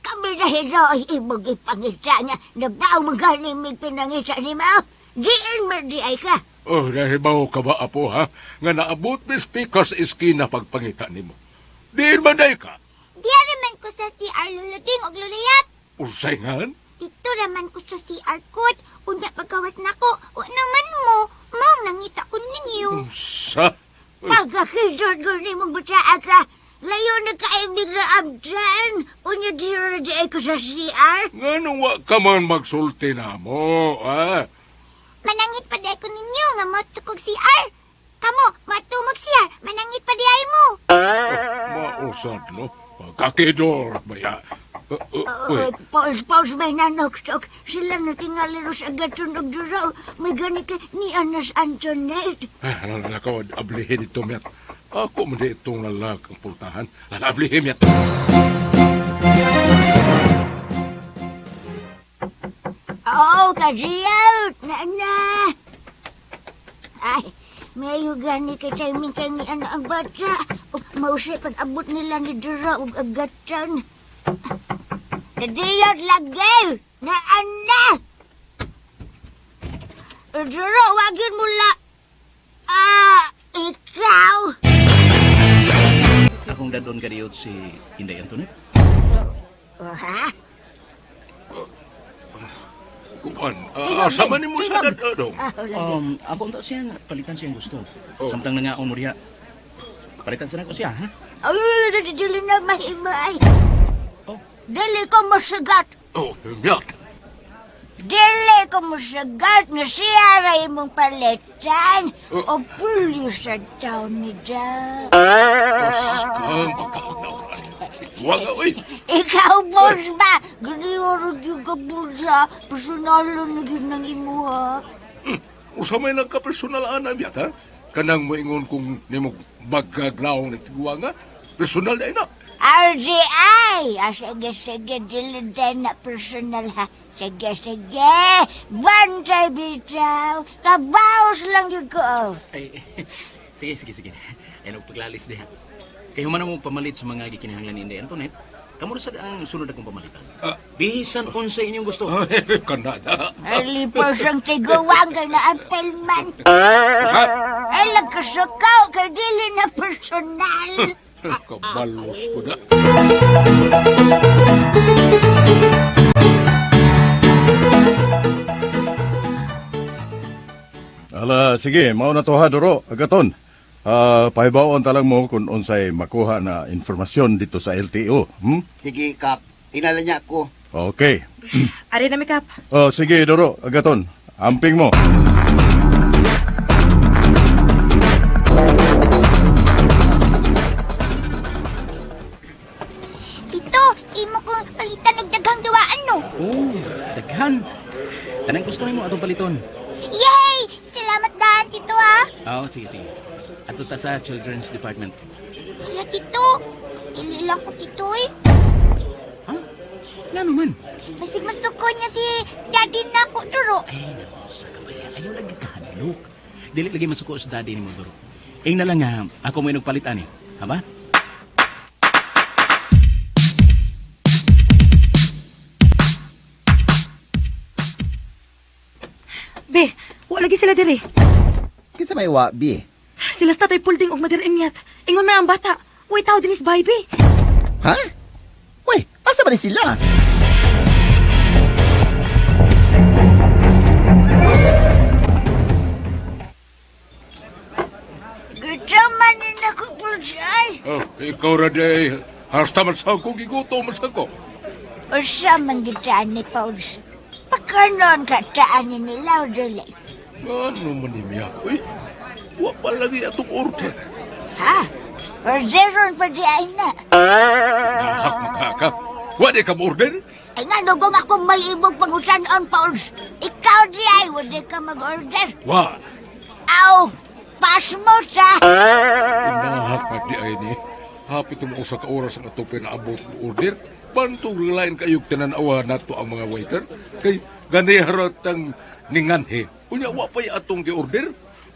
Kami na hero ay imong ipangita niya. Nabaw mo gani mig pinangita ni Mao. Diin man di ay ka. Oh, nahibaw ka ba, apo, ha? Nga naabot mi speaker sa iskina pagpangita nimo. Diin man day ka! Diya raman ko sa CR loloting og lulayat. Usay ngan? Dito raman ko sa CR kot. Unya pagawas nako. Wa naman mo. Mao nangita ko ninyo. Usa? Pagkakidot ko ni mong bataa ka. Layo na kaibig na abdan. Unya di ra di ay ko sa CR. Nga nung wa ka man magsulti na mo, ha? Manangit pa di ko ninyo nga motukog CR. Kamo, matumog CR. Manangit pa di ay mo. Mausad, no? Pagkakidor, baya. Uy, Pause, pause, may nanoksok. Sila na tingali ro sa gatun og duraw. May gani kay ni Anas Antoinette. Ay, nakaw, ablihin ito, miyat. Ako man di itong lalak ang pultahan. Ablihin, miyat. Oo, kajiyaw! Na na! Ay, mayo gani kay timing kay ni ano ang bata. Ug mausay pag-abot nila ni Dura ug agatan. Kadiyot lagi! Na ana! Dura, wagin mo la... Ah, ikaw! Akong dadon kadiyot si Inday Antoinette. Oh, ha? Kuan, asa man nimo sa dadong? Ah, lagi. Ako unta siya palitan siyang gusto. Samtang nangaon mo diha. Palitan sa nako siya, ha? Ay, dili na mahimay. Oh. Dili ko masagat. Oh, miyat. Dili ko masagat nga siya ra imong palitan. O pulyo sa taon ni da. Askang pagkaunawaan. Tiguanga, oy. Ikaw, boss ba? Ganiwaro yung ka, boss, ha? Personalan na gyud ng imuha. Usa may nagka-personal ana biyat, ha? Kanang moingon kung nimo bagaglaong ni tiguanga, personal na ina. RJI! Ah, sige, sige, dili din na personal, ha? Sige, sige. Bantay, bitaw. Kabaos lang yun ko, oh. Ay, sige, sige, sige. Ay, nagpaglalis diha. Kay human mo pamalit sa mga gikinahanglan ni Inday Antoinette, kamo ra sad ang sunod akong pamalitan. Bisan unsa inyong gusto. Kanada. Alipos ang tiguang kay na apel man. Usa! Ay, lagkasukaw kay dili na personal. Kabalos ko na. Ala, sige, mao na to ha, Doro. Agaton. Ah, pahibaon talang mo kung unsay makuha na informasyon dito sa LTO. Hmm? Sige, Kap. Inala niya ako. Okay. Ari na mi, Kap. Oh, sige, Doro. Agaton. Amping mo. Tito, imo kong palitan og daghang duwaan, no? Oh, daghan. Tanang gusto nimo atong paliton. Yay! Salamat daan, Tito, ha? Oo, sige, sige. Ato ta sa Children's Department. Hala, Tito. Dili lang ko, Tito, eh. Ha? Ngano man? Basig masuko niya si Daddy na ko, Duro. Ay, naku, sa kabaya. Ayaw lagi kahadlok. Dili lagi masuko sa daddy ni mo, Doro. Ing na lang nga, ako may nagpalit ani. Ha ba? Be, wa lagi sila diri. Kinsa may wa, bi? Sila sa tatay Pulding og Mader Emyat. Ingon man ang bata. Way tao dinis bay, be. Ha? Uy, asa ba ni sila? Gutom man na ko, Pulsay. Oh, ikaw ra day. Hasta man sa ko, gigutom man sa ko. Usa man gitaan ni Pauls. Pagkanon ka taan ni nila, dili. Ano man ni Mia? Uy, wa pa lagi atong order. Ha? Orderon pa di ay na. Nahak makaka. Wa di ka order? Ay nga, nugong ako may ibog pangutanon, Pauls. Ikaw di ay, wala ka mag-order. Wa. Aw, pas mo ta. Nahak na di ay ni. Hapit mo usa ka oras ang atong pinaabot ng order. Bantog lain kayog tinanawa nato ang mga waiter. Kay ganiharot ang ninganhe. Unya wa pa'y atong gi-order.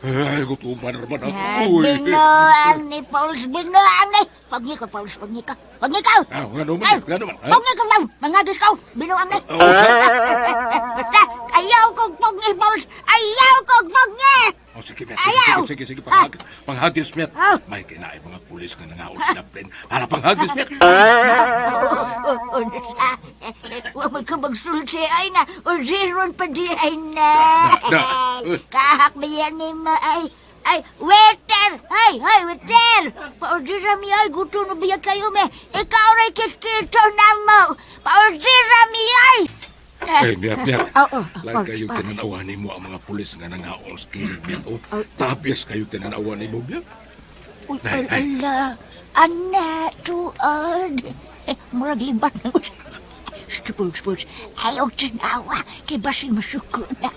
Ay, gutuman naman ako. Uy. Binuang ni Pauls, binuang ni. Pagni ka, Pauls, pagni ka. Pagni ka. Ah, ngano man, ngano man. ha? Pagni ka, Pauls. Mangagis ka, binuang ni. Oh, sa- Basta, ayaw kong pagni, Pauls. Ayaw kong pagni. Oh, sige, Miat. Sige, Ayaw! sige, sige, sige. Panghagis, Miat. Ah. May kinain mga pulis nga nangaon sa plane. Hala, panghagis, Miat. Huwag mo ka magsulti ay nga. Orderon pa di ay na. Na, na. Kahak ba yan ni ma ay. Ay, waiter! Ay, ay, waiter! Paordira mi ay, gutom na biya kayo me. Ikaw rin kiskito na mo. Paordira mi ay! Ay, Miat, Miat. Oo, Lain oh, kayo oh. tinanawa ni mo ang mga pulis nga nangaon sa kilid, Miat. Oh, tabis kayo tinanawa ni mo, Miat. Uy, Nay, ay. ala, ana, tuod. Eh, murag libat na. Spurs, spurs. Ayaw tanawa. Kay basin masuko na.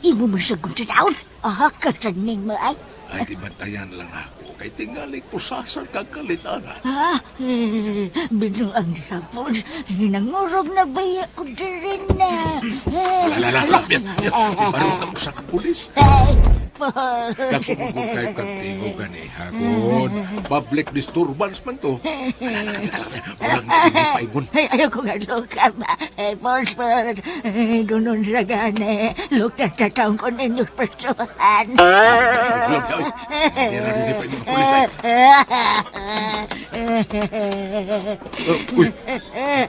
Imo masagun tanawon. Aha, kasaning mo ay. Ay, di bantayan lang ako. Kay tingali pusasan kag kalitana. Ha? Eh, Binuang hapon. Nangurog na baya ko diri na. Eh, Ala, ala, ala, Miat, Miat. Ibarong ka mo sa pulis. Ay, Paul. Nagpumugod kayo kag tingo gani, hagod. Public disturbance man to. Ala, ala, ala, ala. Murag na paingon. Ay, ayaw ko nga luka ba. Eh, Paul, Paul. Eh, Gunon sa gani. Luka sa taong ko ninyo pasuhan. Hindi na rin pa yung pulis ay. Oh, uy,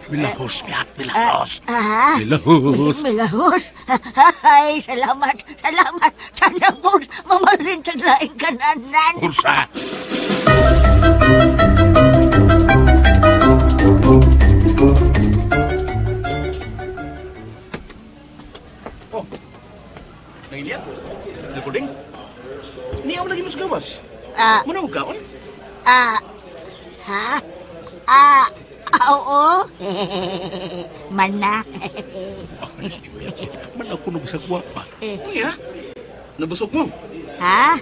milahos, Miat, milahos. Ah, Milahos. Milahos. Ay, salamat, salamat. Sana po, mamalin sa laing kananan. Kursa! Oh, nangiliat? Nagpuding? Niyaw lagi mo sa gawas. Ah, Muna mo kaon? ah, ha? Ah, Ah, oo. Mana. Man ako nung sa gwapa. Unya, nabusog mo. Ha?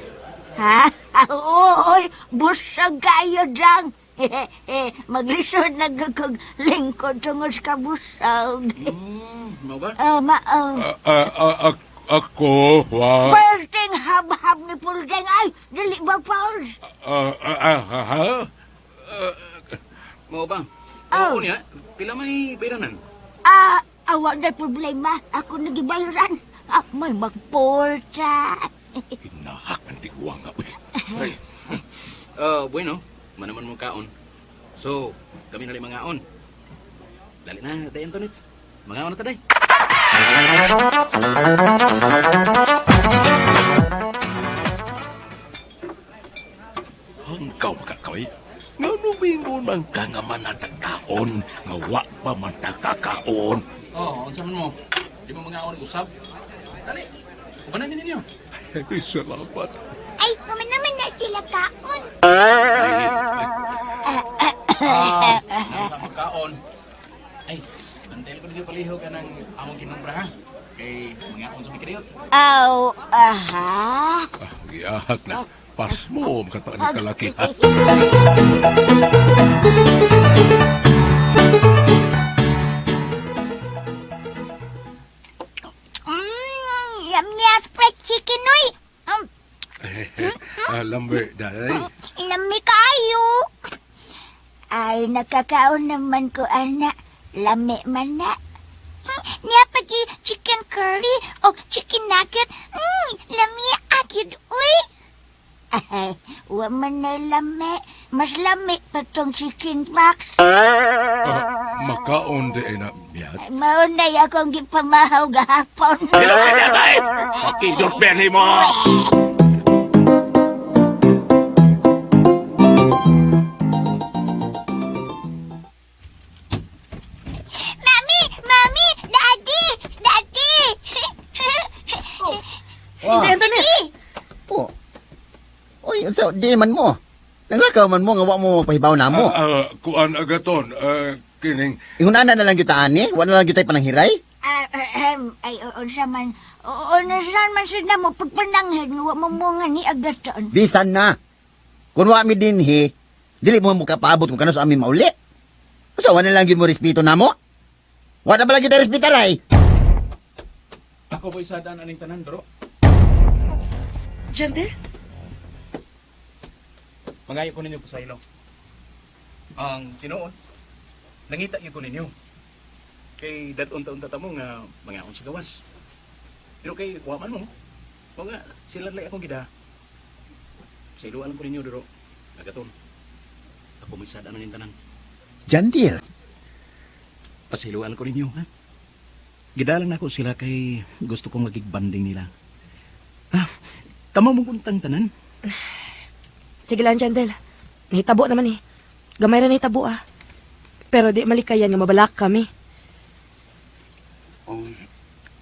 Ha? Oo, oy, busog kayo dang. Maglisod na kag lingkod tungod sa kabusog. Mao ba? Oh, mao. Ah, ah, ako, wa. Perting hab-hab ni Puldeng ay, dili ba, Pauls? Ah, ah, ah, ah, ha? Mao ba? Oh. Oo niya, pila may bayranan. Ah, awa na problema. Ako nagibayaran. Ah, may magporta. Inahak ang tigwa nga, uy. Ay, Bueno, manaman mo kaon. So, kami na mga on. Dali na, day Antoinette. Mga on na ta, day. Hanggaw makakaway. Nga numingon man ka nga manatagkaon, nga wa pa man tagkakaon. Oh, unsa man mo? Di mo mga on usab? Dali. Ubanan ninyo. Ay, salamat. Ay, kuman naman na sila kaon. Ay, ay, Ah, kaon. Ay, bantayan ko ninyo palihog anang among kinumpra ha. Kay mga on sa mikriot. Aw, aha. ah, giyahak na. Pasmo, makataan ni kalaki, ha? Yum niya, spread chicken, oy. Ah, lambe, day. Lami kayo. Ay, nakakaon naman ko, ana. Lami man na. Niya pagi chicken curry o chicken nugget. Lami akid, uy. Ay, wa man na lami. Mas lami pa tong chicken box. Ah, makaon di ay na, miyat. Mao na akong gipamahaw gahapon. Pakidot beni mo! Mami! Mami! Daddy! Daddy! Wah. Hindi, Antoinette. Oh. Uy, unsa di man mo? Nanglakaw man mo nga wa mo mapahibaw namo. Ah, ah, kuan agaton, ah, kining Ihunana na lang gyud ta ani, wa na lang gyud tay pananghiray. Ah, ahem, ay, unsa man, unsa man sad na mo pagpananghid nga wa mo mo nga ni agaton. Bisan na. Kun wa mi dinhi, dili mo mukapaabot kung kanus amin mauli. Unsa wa na lang gyud mo respeto namo? Wa na ba lang gyud tay respetaray? Ako po isadaan aning tanan, bro. Jandel? Mangayo ko ninyo pasaylo. Ang tinuod, nangita gyud ko ninyo. Kay dadon ta-unta ta mo nga mga sa gawas. Pero kay wa man mo. Mao nga sila lay akong gida. Pasayloan ko ninyo duro. Agaton. Ako may sadaan aning tanan. Jandil. Pasayloan ko ninyo, ha? Gidalang nako sila kay gusto kong magigbanding nila. Ha? Kamo mong untang tanan. Sige lang, Jandel. Nahitabo naman eh. Gamay ra nahitabo ah. Pero di malikayan nga mabalak kami. Oh,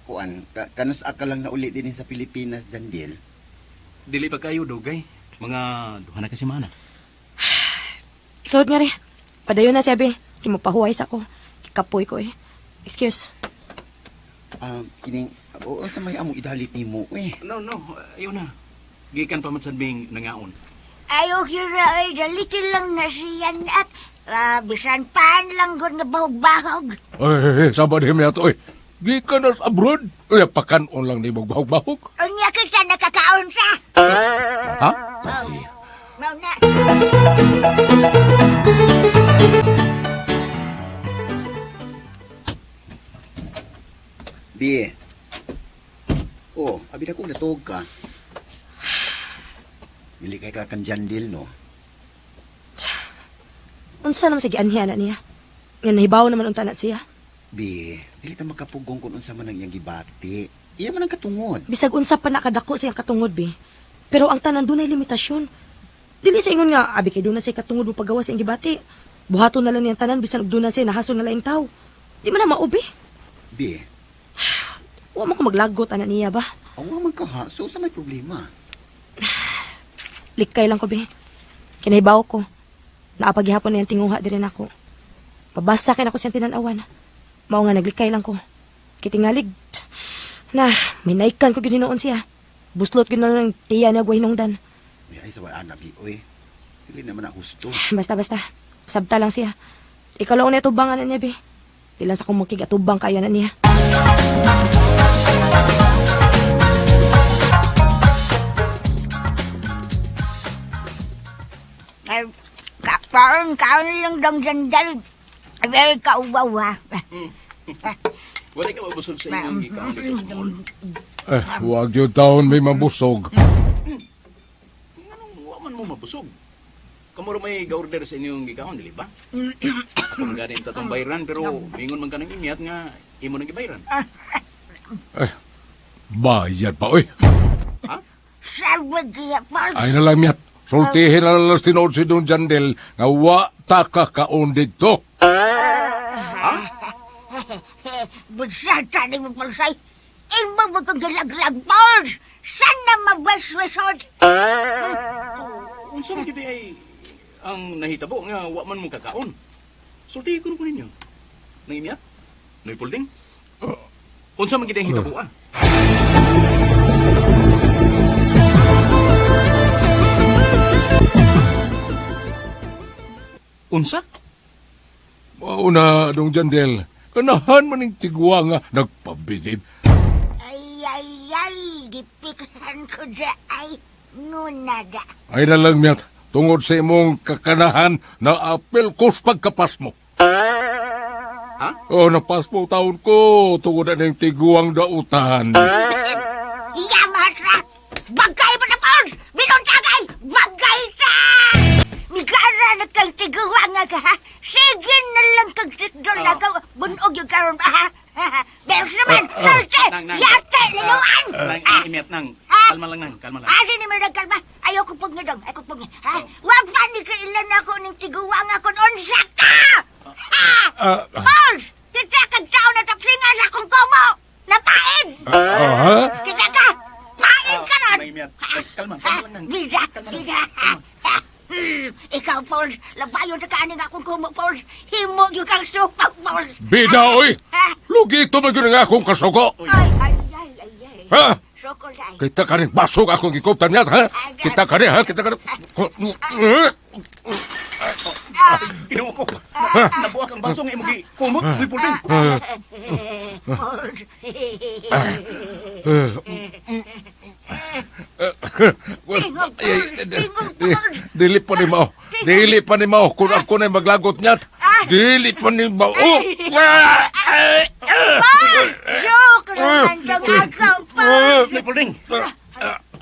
kuan, ka, kanus ka lang na uli din sa Pilipinas, Jandil. Dili pa kayo dugay. Mga duha na ka semana. Suot nga rin. Padayon na siya, be. Kimapahuway sa ko. Kikapoy ko eh. Excuse. Kining, oo, sa may among idalit nimo eh. No, no, ayaw na. Gikan pa man sad ming nangaon. Ay, okay ra, ay, dalito lang na siya at ah, bisan paan lang gud nga bahog-bahog. Ay, ay, ay, sama din niya to, eh. Gikan na sa abroad. Uy, pakanon lang ni magbahog-bahog. Unya kita nakakaon sa. Ha? Oh, mao na. Bi. Oh, abi na kong natuog ka. Dili kay ka kan Jandil, no? Unsa naman sige anhiya na niya. Nga nahibaw naman unta na siya. Bi, dili ta makapugong kung unsa man ang iyang gibati. Iya man ang katungod. Bisag unsa pa nakadako sa iyang katungod, be. Pero ang tanan dunay limitasyon. Dili sa ingon nga, abi kay doon na siya katungod mo pagawa sa iyang gibati. Buhaton na lang niyang tanan bisan og doon na siya nahasol na laing tao. Di man na maubi. Bi, Wa man ko maglagot ana niya ba. awa man ka ha. So, sa may problema? Likay lang ko, be. Kinahibaw ko. Naapagihapon na yung tinguha diri nako. Pabasa kay nako siyang tinanawan. Mao nga naglikay lang ko. Kitingalig. Na, may naikan ko gyud hinuon siya. Buslot gyud na lang tiya niya gway hinungdan. May ay sa wala nabi, oy. Dili naman na husto. Basta basta. Sabta lang siya. Ikaw lang na itubang ana niya, be. Di lang sa kong makig atubang kaya na niya. Ay, kaon, kaon lang dong sandal. Very kaubaw ha. Wala ka mabusog sa inyong gikaon dito sa mall. Eh, wag yun taon may mabusog. Anong wa man mo mabusog? Kamuro may ga-order sa inyong gikaon, dili ba? Ako man ganin tatong bayran pero mingon man ka ng imyat nga imo nang gibayran. Eh, bayad pa, oy. Sabag kaya, Paul. Ay na lang miyat. Sultihin na lang tinuod si Don Jandel nga wa ta kakaon dito. Budsata ni mo, Paul. Imo mo kong gilaglag, Paul. Sana mabaswesod. Unsa man gyud ay ang nahitabo nga wa man mo kakaon. Sultihin ko ko ninyo. Nang imyat? Noy pulding? Unsa man gyud ang hitabo ah? Unsa? Mauna, Dong Jandel. Kanahan man ning tigwa nga nagpabilib. Ay, ay, ay. Gipikahan ko da ay. Nguna da. Ay na lang miyat. Tungod sa imong kakanahan na apel ko sa pagkapas mo. Ha? Oh, napas mo taon ko. Tungod na ning tiguang dautan. Iya, mahatra! Bagay mo na, Paul! Binuntagay! Bagay ta! Migara na kang tiguwa nga ka, ha? Sige na lang kang sikdol na ka. Bunog yung karon ba, ha? Bears naman! Salte! Nang, nang. Yate! Linuan! Nang imyat nang. Kalma lang nang, kalma lang. Adi ni mo nagkalma. Ayaw ko pag nga dong. Ayaw ko pag nga. Ha? Wa pa ni kailan ako ning tiguwa nga kun unsa ka! Ha? Paul! Kita kag tao na tapsingan sa akong komo! Napaig! Ha? Kita ka! Paig ka ron! Nang imyat. Ay, Kalma, kalma lang nang. Bida, bida. Ikaw, Paul, labayon sa kaaning akong kumo, Paul. Himo yung kang supak, Paul. Bida, oy! Ha? Lugi ito ba yun ang akong kasuko? Ay, ay, ay, ay, ay. Ha? Sokolay. Kita ka rin, basog akong gikuptan niya, ha? Kita ka rin, ha? Kita ka rin. Ginoo ko. Nabuak ang baso nga imong gikumot, Noy pulding. Paul. Dili pa ni Mao. Dili pa ni Mao. Kung ako na'y maglagot niya, dili pa ni Mao. Paul! Joke naman tong akaw, Paul. Noy pulding.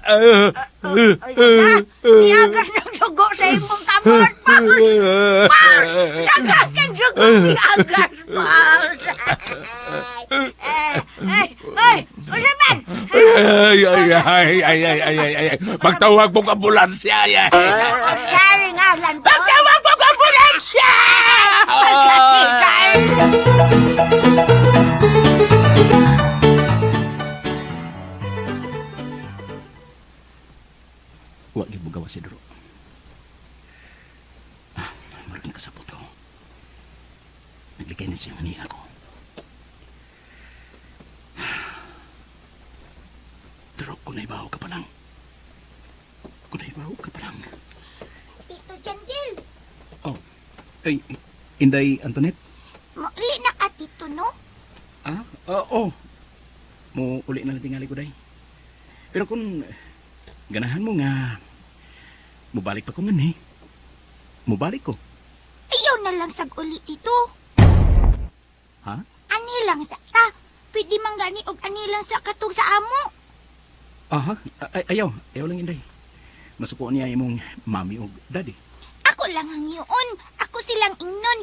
Ay, na. Iyagas ng dugo sa imong kamot, Paul. Paul! Daghang kang dugo, iyagas, Paul. Ay, ay, ay, unsa man? Ay, ay, ay, ay, ay, ay, ay, ay. Pagtawag mong ambulansya, ay, ay. Sorry nga lang, Paul. Pagtawag mong ambulansya! Pagkakita. Wa gyud bugawa si Duro. Ah, murag nakasabot ko. Naglikay na siya nga niya ako. Duro, kung naibaho ka pa lang. Kung naibaho ka pa lang. Tito Jandil, Oh, ay, Inday Antoinette? mauli na ka, Tito, no? Ah, oo. Oh. Mo uli na lang tingali ko, day. Pero kung ganahan mo nga, mubalik pa ko nga ni. Mubalik ko. Ayaw na lang sag uli, Tito. Ha? Ani lang sa ta. Pwede man gani og ani lang sa katug sa amo. Aha, ay, ayaw. Ayaw lang, Inday. Masukuan niya imong mami o daddy. Ako lang ang iyon. Ako silang ingnon.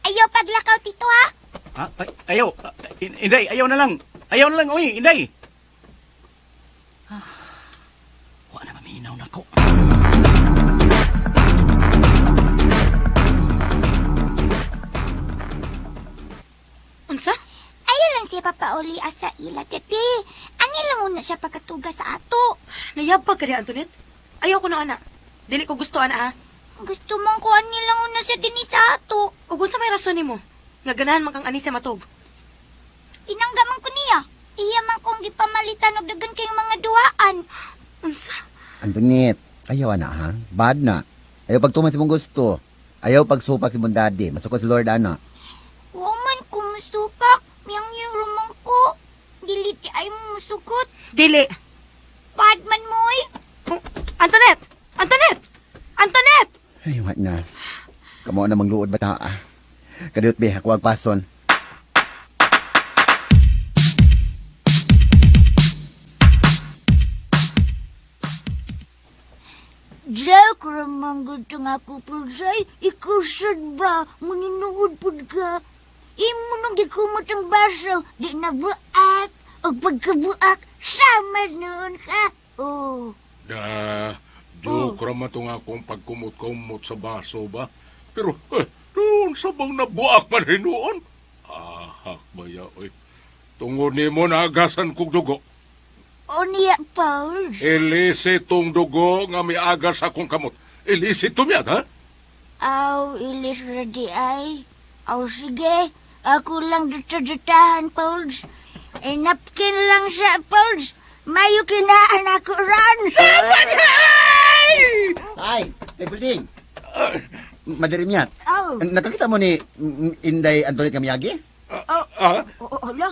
Ayaw paglakaw, Tito, ha? Ah, ay, ayaw. Ah, Inday, ayaw na lang. Ayaw na lang, uy, Inday. Ah, wa na maminaw na ko. Unsa? Ayaw lang siya papauli asa ila, tete. Ani lang una siya pagkatuga sa ato. Nayabag ka rin, Antoinette. Ayaw ko na, ana. Dili ko gusto, ana, ha. Gusto mong kuan nilang una sa dinhi sa ato. Ug unsa may rason nimo? Nga ganahan man kang ani siya matog. Pinangga man ko niya. Iya man kong gipamalitan og daghan kayong mga duhaan. Unsa? Antoinette, ayaw ana ha. Bad na. Ayaw pagtuman sa mong gusto. Ayaw pagsupak si mong daddy. Masuko si Lord ana. Wa man ko musupak. Miyang yung rumang ko. Dili ti ay mo musugot. Dili. Bad man mo oy. Oh, Antoinette! Antoinette! Antoinette! Ay, wa na. Kamo na mangluod bata ah. Kadiyot be, ako agpason. Joke ramang gud nga ako pulsay. Ikaw sad ba? Muninuod pud ka. Imo nang gikumot ang baso. Di na buak. Og pagkabuak, sama noon ka. Oh. Da, joke ra man to nga akong pagkumot-kumot sa baso ba? Pero, eh, doon sa bang nabuak man hinuon? Ahak baya, oy. Tungod nimo naagasan kog dugo. O niya, Pauls. Ilisi tong dugo nga miagas akong kamot. Ilisi tumyat, ha? Aw, ilis ra di ay. Aw, sige. Ako lang dito-ditahan, Pauls. E, napkin lang siya, Pauls. Mayo kinaan ako ron. Ay, may building. Madarimyat. Aw, Nakakita mo ni Inday Antoinette Kamiyagi? oh, Ah? oh, hala.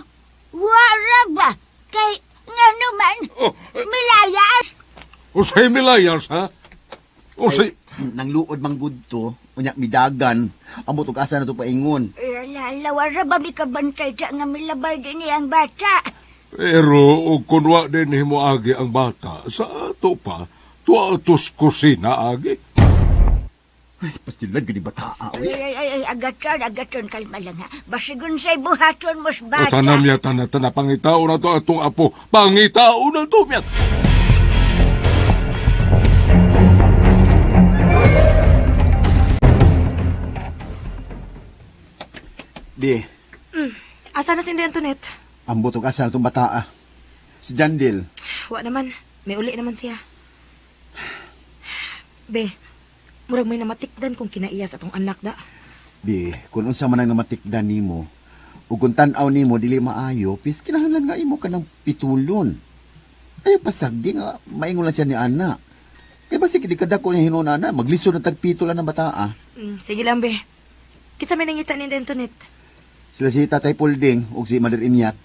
Wara ba? Kay, nga naman, Oh, eh, milayas. usay milayas, ha? Usay... Nang luod mang gudto, unya midagan. Amot og asa na to paingon. Lala, wara ba mi kabantay sa nga milabay din ang bata? Pero og kunwa din himo agi ang bata, sa ato pa, tuwa atos kusina agi. Ay, pastilan gud ni bata. Ay, Uy. ay, ay, ay, agaton, agaton, kalma lang ha. Basigon sa'y buhaton mos O bata. tanam ya, tana, tana, pangitao na to atong apo. Pangitao na to, miyat. Di, Asa na si Inday Antoinette? ambot og asa na tong bata. Ah. Si Jandil. Wa naman. May uli naman siya. Be, murag may namatikdan kung kinaiyas atong anak da. Di, kung unsa man ang namatikdan nimo, ug kung tan-aw nimo dili maayo, pis kinahanglan nga imo kanang pitulon. Ay pasagdi nga maingon lang siya ni ana. Kay basig di kadako ni hinuon ana, maglisod na tagpitol ang bata ah. Sige lang, be. Kisa may nangita ni Inday Antoinette. Sila si Tatay Pulding ug si Mother Imyat.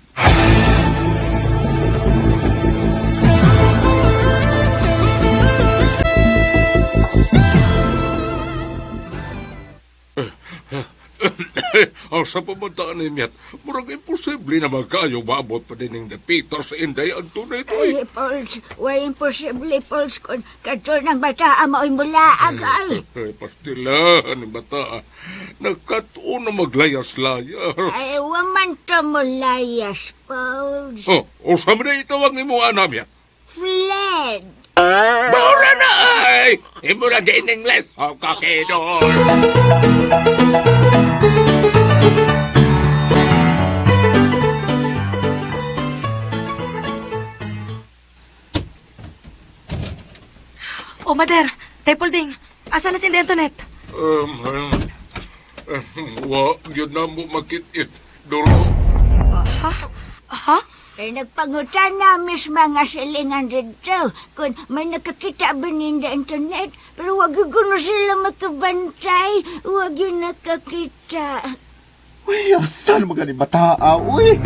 Ang sa pamantaan ni Miyat, murag imposible na magkayo maabot pa din ng Peter sa Inday Antoinette. Oy. Ay, Pauls, way imposible, Pauls, kung kadto ng bata mao'y mulaag ay. Ay, pastilan ni bata. Nagkatuon na maglayas-layas. Ay, waman to mulayas, Pauls. Oh, usam na itawag ni mo anak niya. Fled. Mura na ay! Imo na din English. Oh, kakidol. Oh, Mader, Tay Pulding, asa na si Inday Antoinette? Um, um, wa, yun na mo makit-it. Duro. Ha? Ha? Ay, nagpangutan na mismo nga silingan dito. Kung may nakakita ba ninda internet, pero wag yun kuno sila makabantay. Wag yun nakakita. Uy, asa naman gani bata ah, uy.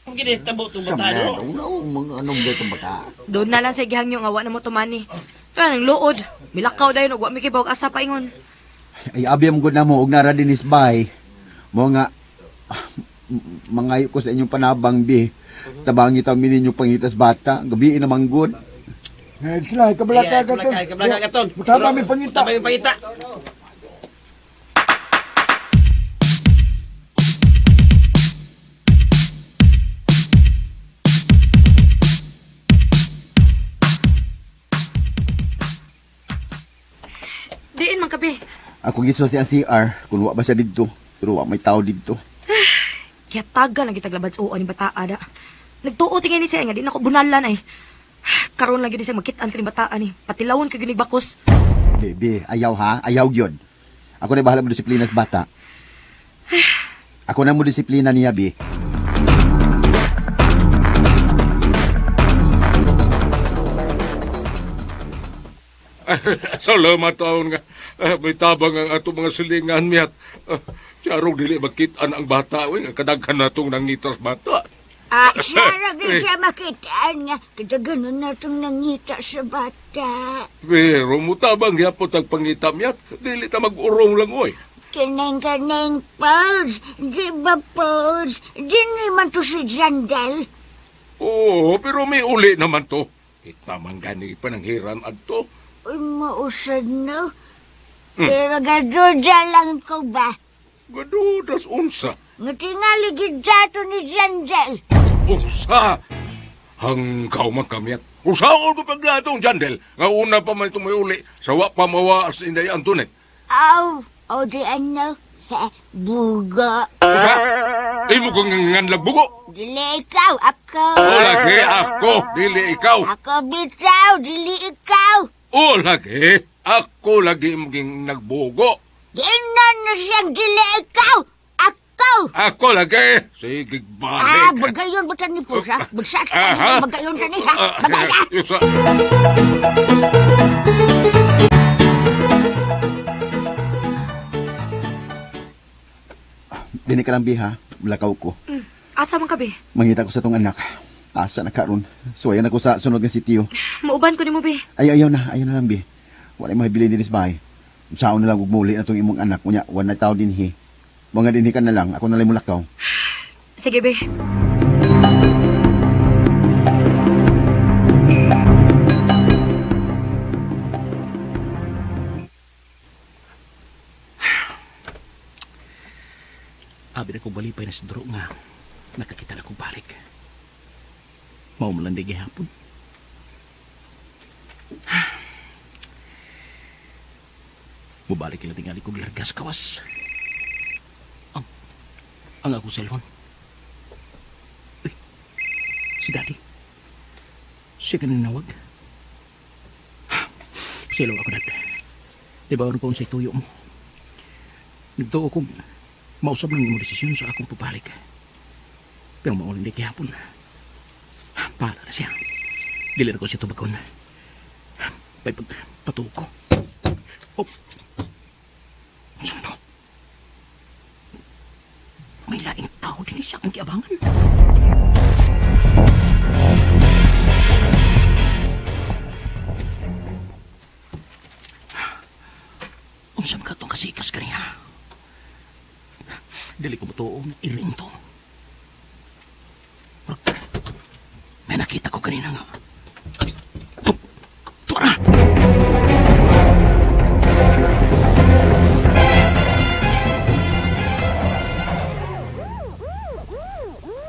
Sa mga anong gaytong bata. Doon na lang sa gihangyo nga wa na mo tumani. Pero ang luod, milakaw dayon ug wa mi kibawog asa paingon. Ay abi am gud namo og nara dinis bay. Mo nga mangayo ko sa inyong panabang bi. Tabangi ta mi ninyo pangitas bata, gabi na manggod. Sila, kabalaka ka Kabalaka katon. Tama mi pangita. Tama mi pangita. Diin man kabi. Ako giso si ang CR kun wa ba siya didto, pero wa may tao didto. Kiyatagan ang gitaglabad sa uon ni bataa da. Nagtuo tingin ni siya nga di na ko bunalan ay. Karon lang gyud siya makit-an kini bataa ni. Patilawon kay ginig bakos. Baby, ayaw ha? Ayaw gyud. Ako na bahala mo disiplina sa bata. Ako na mo disiplina niya, bi. Salamat taon nga. May tabang ang ato mga silingan miyat. Charong dili makitaan ang bata. Uy, nga kadaghan na itong nangitas bata. Ah, Sarah, di siya makitaan nga. Kadaganon na itong nangita sa bata. Pero mutabang yapot ang pangita miyat. Dili ta mag-urong lang, oy. Kaneng-kaneng, Pauls. Di ba, Pauls? Di naman to si Jandal. Oo, pero may uli naman to. Kita man gani pa ng hiram adto. Uy, mausad no. Pero gaduda lang ko ba? Gadudas unsa. Nga tingali gid dato ni Jandal. Unsa? Hanggaw man kamiyat. Usaon ko paglatong jandel. Nga una pa man itong may uli. Sawa pa mawaas inday Antonet. Aw, o di ano? Buga. Unsa? Imo kong nganlag bugo. Dili ikaw, ako. O lagi ako, dili ikaw. Ako bitaw, dili ikaw. O lagi, ako lagi maging nagbugo. Ginan na siyang dili ikaw. Ako. Ako lagi. Sige, balik. Ah, bagayon ba ni Pusa? Bagsat ka Aha. ni bagayon ta ni ha? Bagay ka! Yusa. Dini ka lang, bi ha? Lakaw ko. Asa man ka be? Mangita ko sa tong anak. Asa na karon? Suwayan ako sa sunod nga sitio. Mauban ko nimo be. Ay, ayaw na. Ayaw na lang, bi. Wala mahibili din sa bahay. Saon na lang ug muli na tong imong anak. Unya, wala na tao dinhi. Mga dinhi ka na lang. Ako na lang mulakaw. Sige be. Abi na ko balipay na sa duro nga nakakita na kong balik. Maumulan di gihapon. Mubalik ila tingali kong largas kawas. Ang akong cellphone. Uy, si Daddy. Siya ka nanawag. Silo ako, Dad. Di ba ano ko sa tuyo mo? Nagtuo kong mausap lang mo desisyon sa akong pabalik. Pero maulan di gihapon. Para na siya. Dili na ko siya tubakon. May patuo ko. Oh. Saan na to? May laing tao din siya akong giabangan. Unsa man ka itong kasikas kaniya? Dili ko matuo nga iring to. May nakita ko kanina nga. Oh, tuwa na!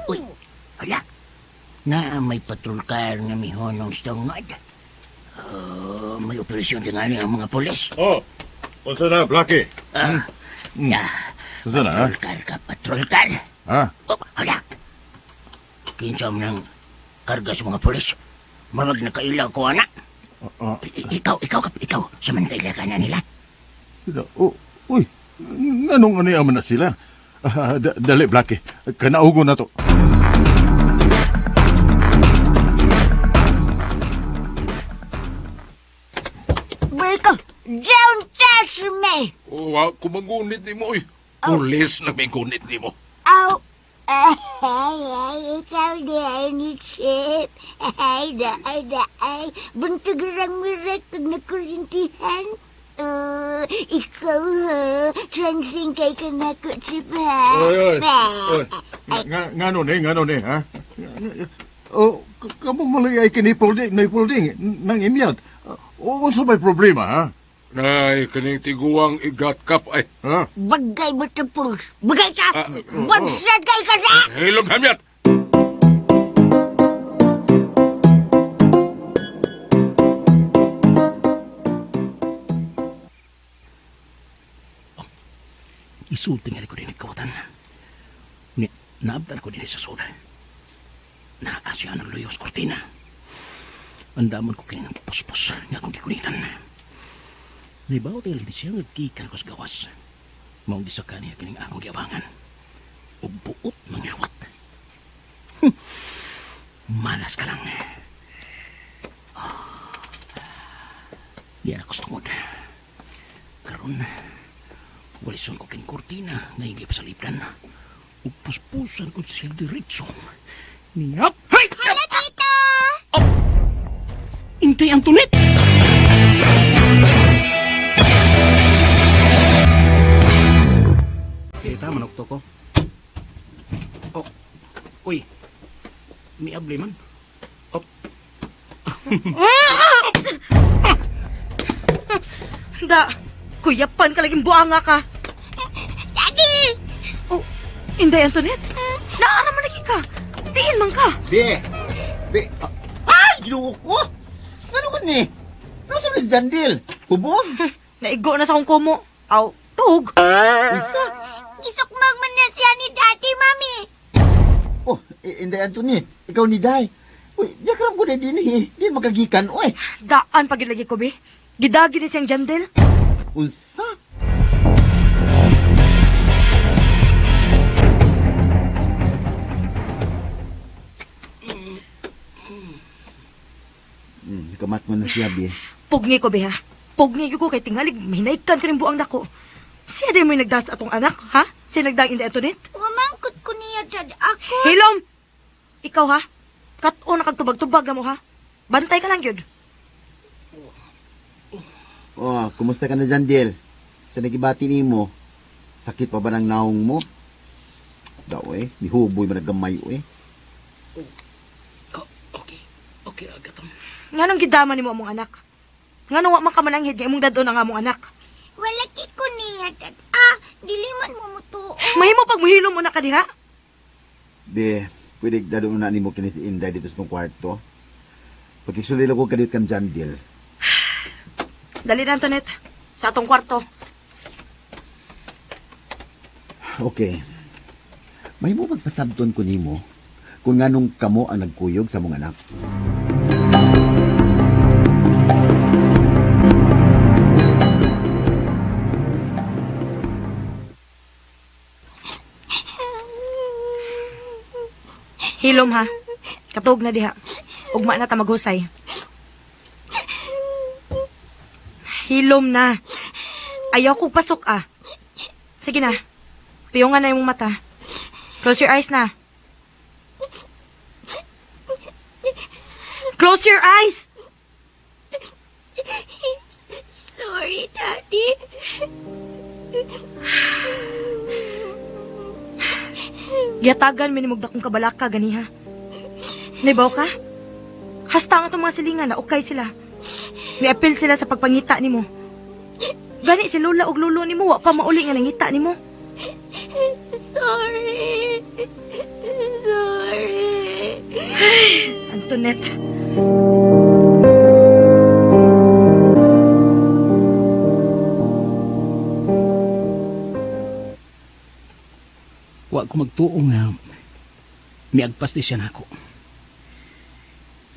Uy, hala. Na may patrol car nga mihonong sa tungod. May operasyon tingali ang mga pulis. Oh, unsa na, Blackie? Na, Unsa na, ha? patrol car ka, patrol car. Ha? Oh, hala. Kinsa man ang karga sa mga pulis. Marag nakaila ko, anak. Oh, Ikaw. Sa man kaila ka na nila. Oh, uy, nganong ano yaman na sila? Dali, Blackie. Kanaugo na to. Marco, don't touch me! Wa ko mangunit nimo, oy. Pulis na may gunit nimo. Aw, ay, ay, ikaw di ay ni Chip. Ay, da, ay, da, ay. Buntag rang mirek kag nakurintihan. Oh, ikaw ha. Transing kay ka na ko, Chip ha. Oy, oy. Oy. Ngano ni, ngano ni, ha? Oh, kamo malagay kini Polding, ni Polding, nang imyat. O, unsa may problema, ha? Nay, kaning tiguang igat kap ay. Ha? Bagay mo ito, Pulse. Bagay ka! Ah, Bagsag kay ka sa! Hilom hamyat. Isulti nga ko din kawatan. Ni, Naabtan ko dinhi sa soda. Naa siya ng luyos kortina. Andamon ko kini ng puspos nga akong gikunitan. Naibaw tayo ni siya nga gikan ko sa gawas. Maong gisaka niya kining akong giabangan. Ug buot mangawat. Malas ka lang. Diyan ako sa tungod. Karon, walison ko kining kortina nga higip sa lipdan. Ug puspusan ko siya diretso. Niyap! Hey! Hala, tito! Oh! Intay Antoinette! Kita, manukto ko. Oh, uy. Miabli man. Oh. Da, kuyapan ka laging buanga ka. Daddy! Oh, Inday Antoinette? Naara man lagi ka. Diin man ka. Be! Be! Ay! Ginoo ko! Ano ko ni? Nasa si Jandil? Hubog? Naigo na sa akong kumo. Aw, tug. Unsa? Isukmag man na siya ni Daddy, Mami. Oh, Inday Antoinette, ikaw ni Day. Uy, yakram ko na din eh. Di makagikan, uy. Daan pag lagi ko, be. Gidagi ni siyang Jandel. Unsa? Kamat mo na siya, be. Pugni ko, be, ha? Pugni ko kay tingalig, mahinaykan ka rin buang dako. Siya din mo'y nagdas atong anak, ha? Siya nagdang Inday Antoinette? Umangkot ko niya, Dad. Ako. Hilom! Ikaw, ha? Kat-o na kag tubag-tubag na mo, ha? Bantay ka lang, yun. Oh, kumusta ka na dyan, Del? Sa nagibati ni mo, sakit pa ba ng naong mo? Daw eh, mihuboy man naggamay eh. Oh, okay. Okay, agatom. Nganong gidama nimo among anak? Nganong wa man ka mananghid nga imong dadon ang among anak? Wala ko niya, Dad. Ah, dili man mo mutuo. Mahimo pag muhilom mo na ka diha? Be, pwede dadon na nimo kini si Inday dito sa itong kwarto. Pagkisulilo ko kadit kan Jandil. Dali na, Antoinette. Sa atong kwarto. Okay. Mahimo magpasabton ko nimo kung nganong kamo ang nagkuyog sa mong anak. Hilom ha. Katog na diha. Ugma na ta maghusay. Hilom na. Ayaw kong pasok ah. Sige na. Piyungan na yung mata. Close your eyes na. Close your eyes! Sorry, Daddy. Giyatagan minimugda kong kabalaka ganiha. Naibaw ka? Hasta ang atong mga silingan na okay sila. Miapil sila sa pagpangita nimo. Gani si Lola og lolo nimo wa pa mauli nga nangita nimo. Sorry. Sorry. Antoinette. Wa ko magtuo nga miagpas di siya nako.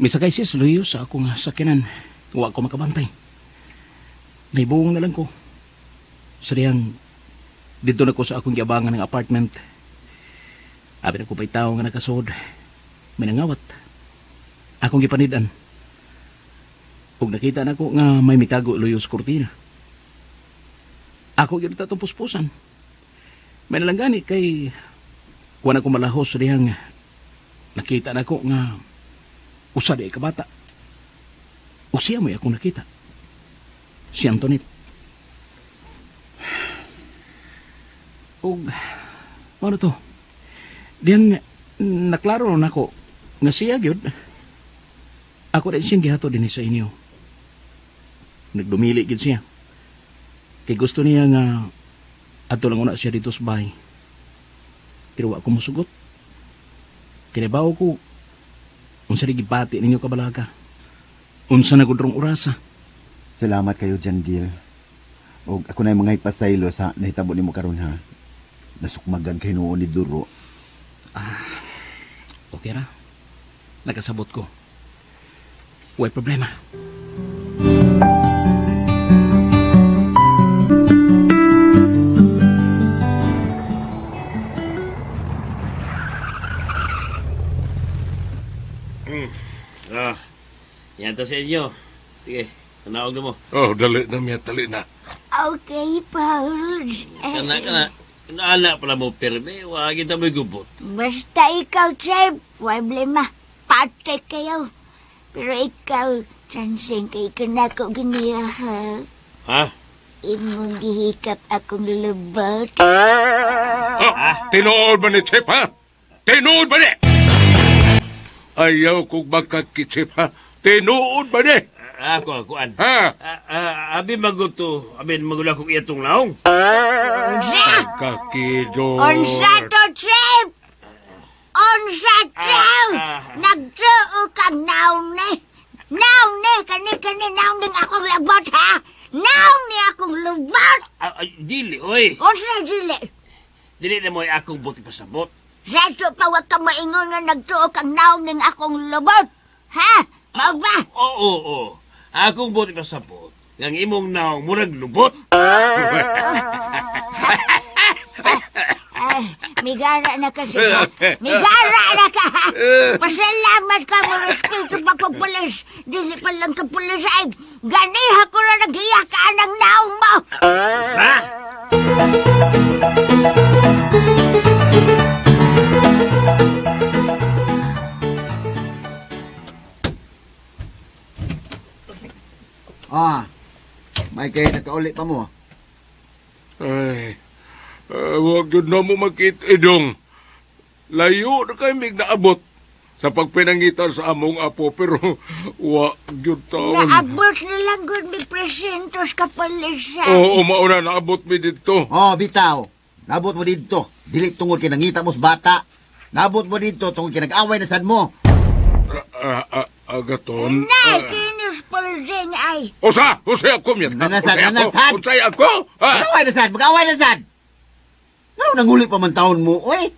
Misakay siya sa luyo sa akong sakyanan. Wa ko makabantay. Naibuong na lang ko. Sa diyang, dito na ko sa akong giabangan ng apartment. Abi na ko pa'y tao nga nakasod. May nangawat. Akong gipanidan. Ug nakita na ko nga may mitago luyo sa kurtina. Ako gyud tatong puspusan. May nalanggani kay kuha na ko malahos sa diyang nakita na ko nga usa di ka bata. Ug siya mo'y akong nakita. Si Antoinette. Ug ano to? Diyang naklaro na ko nga siya gyud. Ako rin siyang gihatod dinhi sa inyo. Nagdumili gyud siya. Kay gusto niya nga adto lang una siya dito sa bahay. Pero wa ko mosugot. Kinabaw ko unsa di gibati ninyo kabalaga. Unsa na gudrong orasa. Salamat kayo, Jandil. Og ako na yung mga ipasaylo sa nahitabo nimo karon ha. Nasukmagan kay noon ni Duro. Okay ra. Nakasabot ko. Way problema. Ah, yan to sa inyo. Sige, tanaog na mo. Oh, dali na miya, dali na. Okay, Paul. Kana, kana. Naala pala mo, pirme. Wala kita mo'y gubot. Basta ikaw, Chef. Problema. Patay kayo. Pero ikaw, chansing kay kanako giniya, ha? Ha? Imong gihikap akong lubot. Ah, tinuod ba ni Chip, ha? Tinuod ba ni? Ayaw kong magkaki, Chip, ha? Tinuod ba ni? Ako, akuan. Ha? Abi maguto. Abi magula kong iyatong naong. Unsa? Kakidor. Unsa to, Chef? Unsa, Chef? Nagtuo kang naong ni. Naong ni, kani-kani naong ning akong labot, ha? Naong ni akong lubot! Dili, oy. Unsa, dili? Dili na mo'y akong buti pasabot. Sa ato pa, wag ka maingon nga nagtuo kang naong ning akong lubot. Ha? Mao ba? Oo, oo. Akong buti pasabot. Ang imong naong murag lubot. Ay, migara na ka siya. Migara na ka! Pasalamat ka mo, respeto pa ko pulis. Dili pa lang ka pulis ay ganiha ko na naghiya ka ng naong mo. Sa? Ah, may kay nakauli pa mo. Ay, wag yun na mo makita, idong. Layo na kay mig naabot sa pagpinangitan sa among apo, pero wa yun taon. Naabot na lang gud mig presentos ka pulisan. Oo, mauna naabot mi dito. Oh, bitaw. Naabot mo dito. Dili tungod kay nangita mo sa bata. Naabot mo dito tungod kay nag-away na sad mo. Agaton. Nay, kinis Paulding ay. Usa! Usa ako, miya. Nanasad, Usa ako. nanasad. Usa ako! Ha? Mag-away na sad, mag-away na sad. Ngano nanguli pa man taon mo, oy?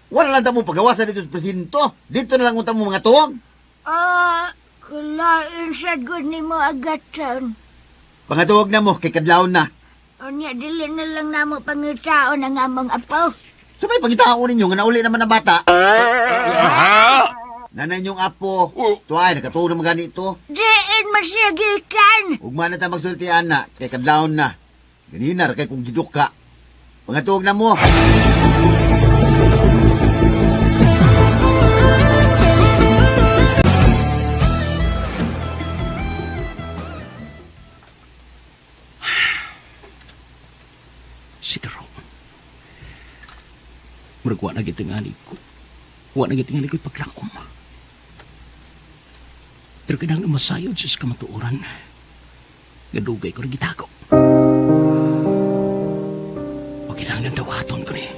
Wala lang ta mo pagawasan dito sa presinto. Dito na lang unta mo mga tuwag. Ah, kulain sad gud nimo agaton. Pangatuwag na mo kay kadlawon na. Unya, dili na lang namo pangitaon ang among apo. So may pangitaon ninyo nga nauli naman ang bata. Ha? Nanay niyong apo. Oh. Tuay, nakatuwag na magani ito. Diin masyagikan. Ugma na ta magsulti ana kay kadlawon na. Ganina ra kay kung gidok ka. Pangatuwag na mo. Si Dero. Murag wa na gitingali ko. Wa na gitingali ko paglakom. Pero kinahanglan masayod siya sa kamatuoran. Gadugay ko rin gitago. O kinahanglan dawaton ko ni.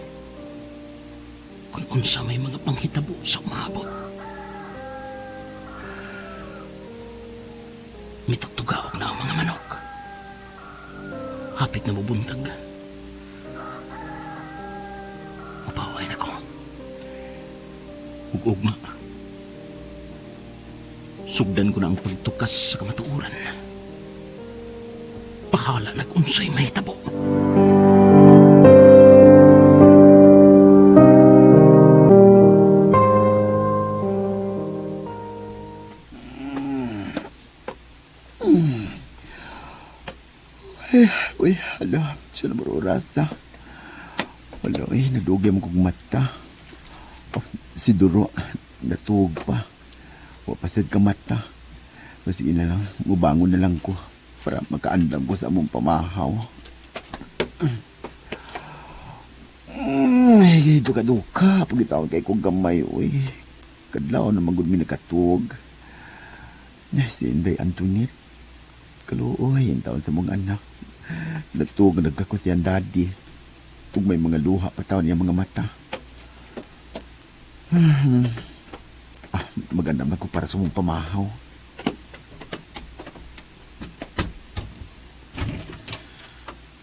Kung unsa may mga panghitabo sa umabot. Mitugtugaok na ang mga manok. Hapit na mubuntag. Mapaway na ko. Ug ugma. Sugdan ko na ang pagtukas sa kamatuoran. Bahala na kung unsay mahitabo. Ay, uy, hala, siya na oras ah. Wala, eh, nadugay mo kong mata. Oh, si Duro, natuog pa. Wa pa sad ka mata. Sige na lang, mubangon na lang ko para makaandam ko sa among pamahaw. Ay, duka-duka. Pagitawon kay kong gamay, uy. Kadlaw na magud mi nakatuog. Ay, si Inday Antoinette. Kaluoy, ang taon sa mong anak. Natuog na nagkako siyang daddy. Ug may mga luha pa taon niyang mga mata. Maganda man ko para sa mong pamahaw.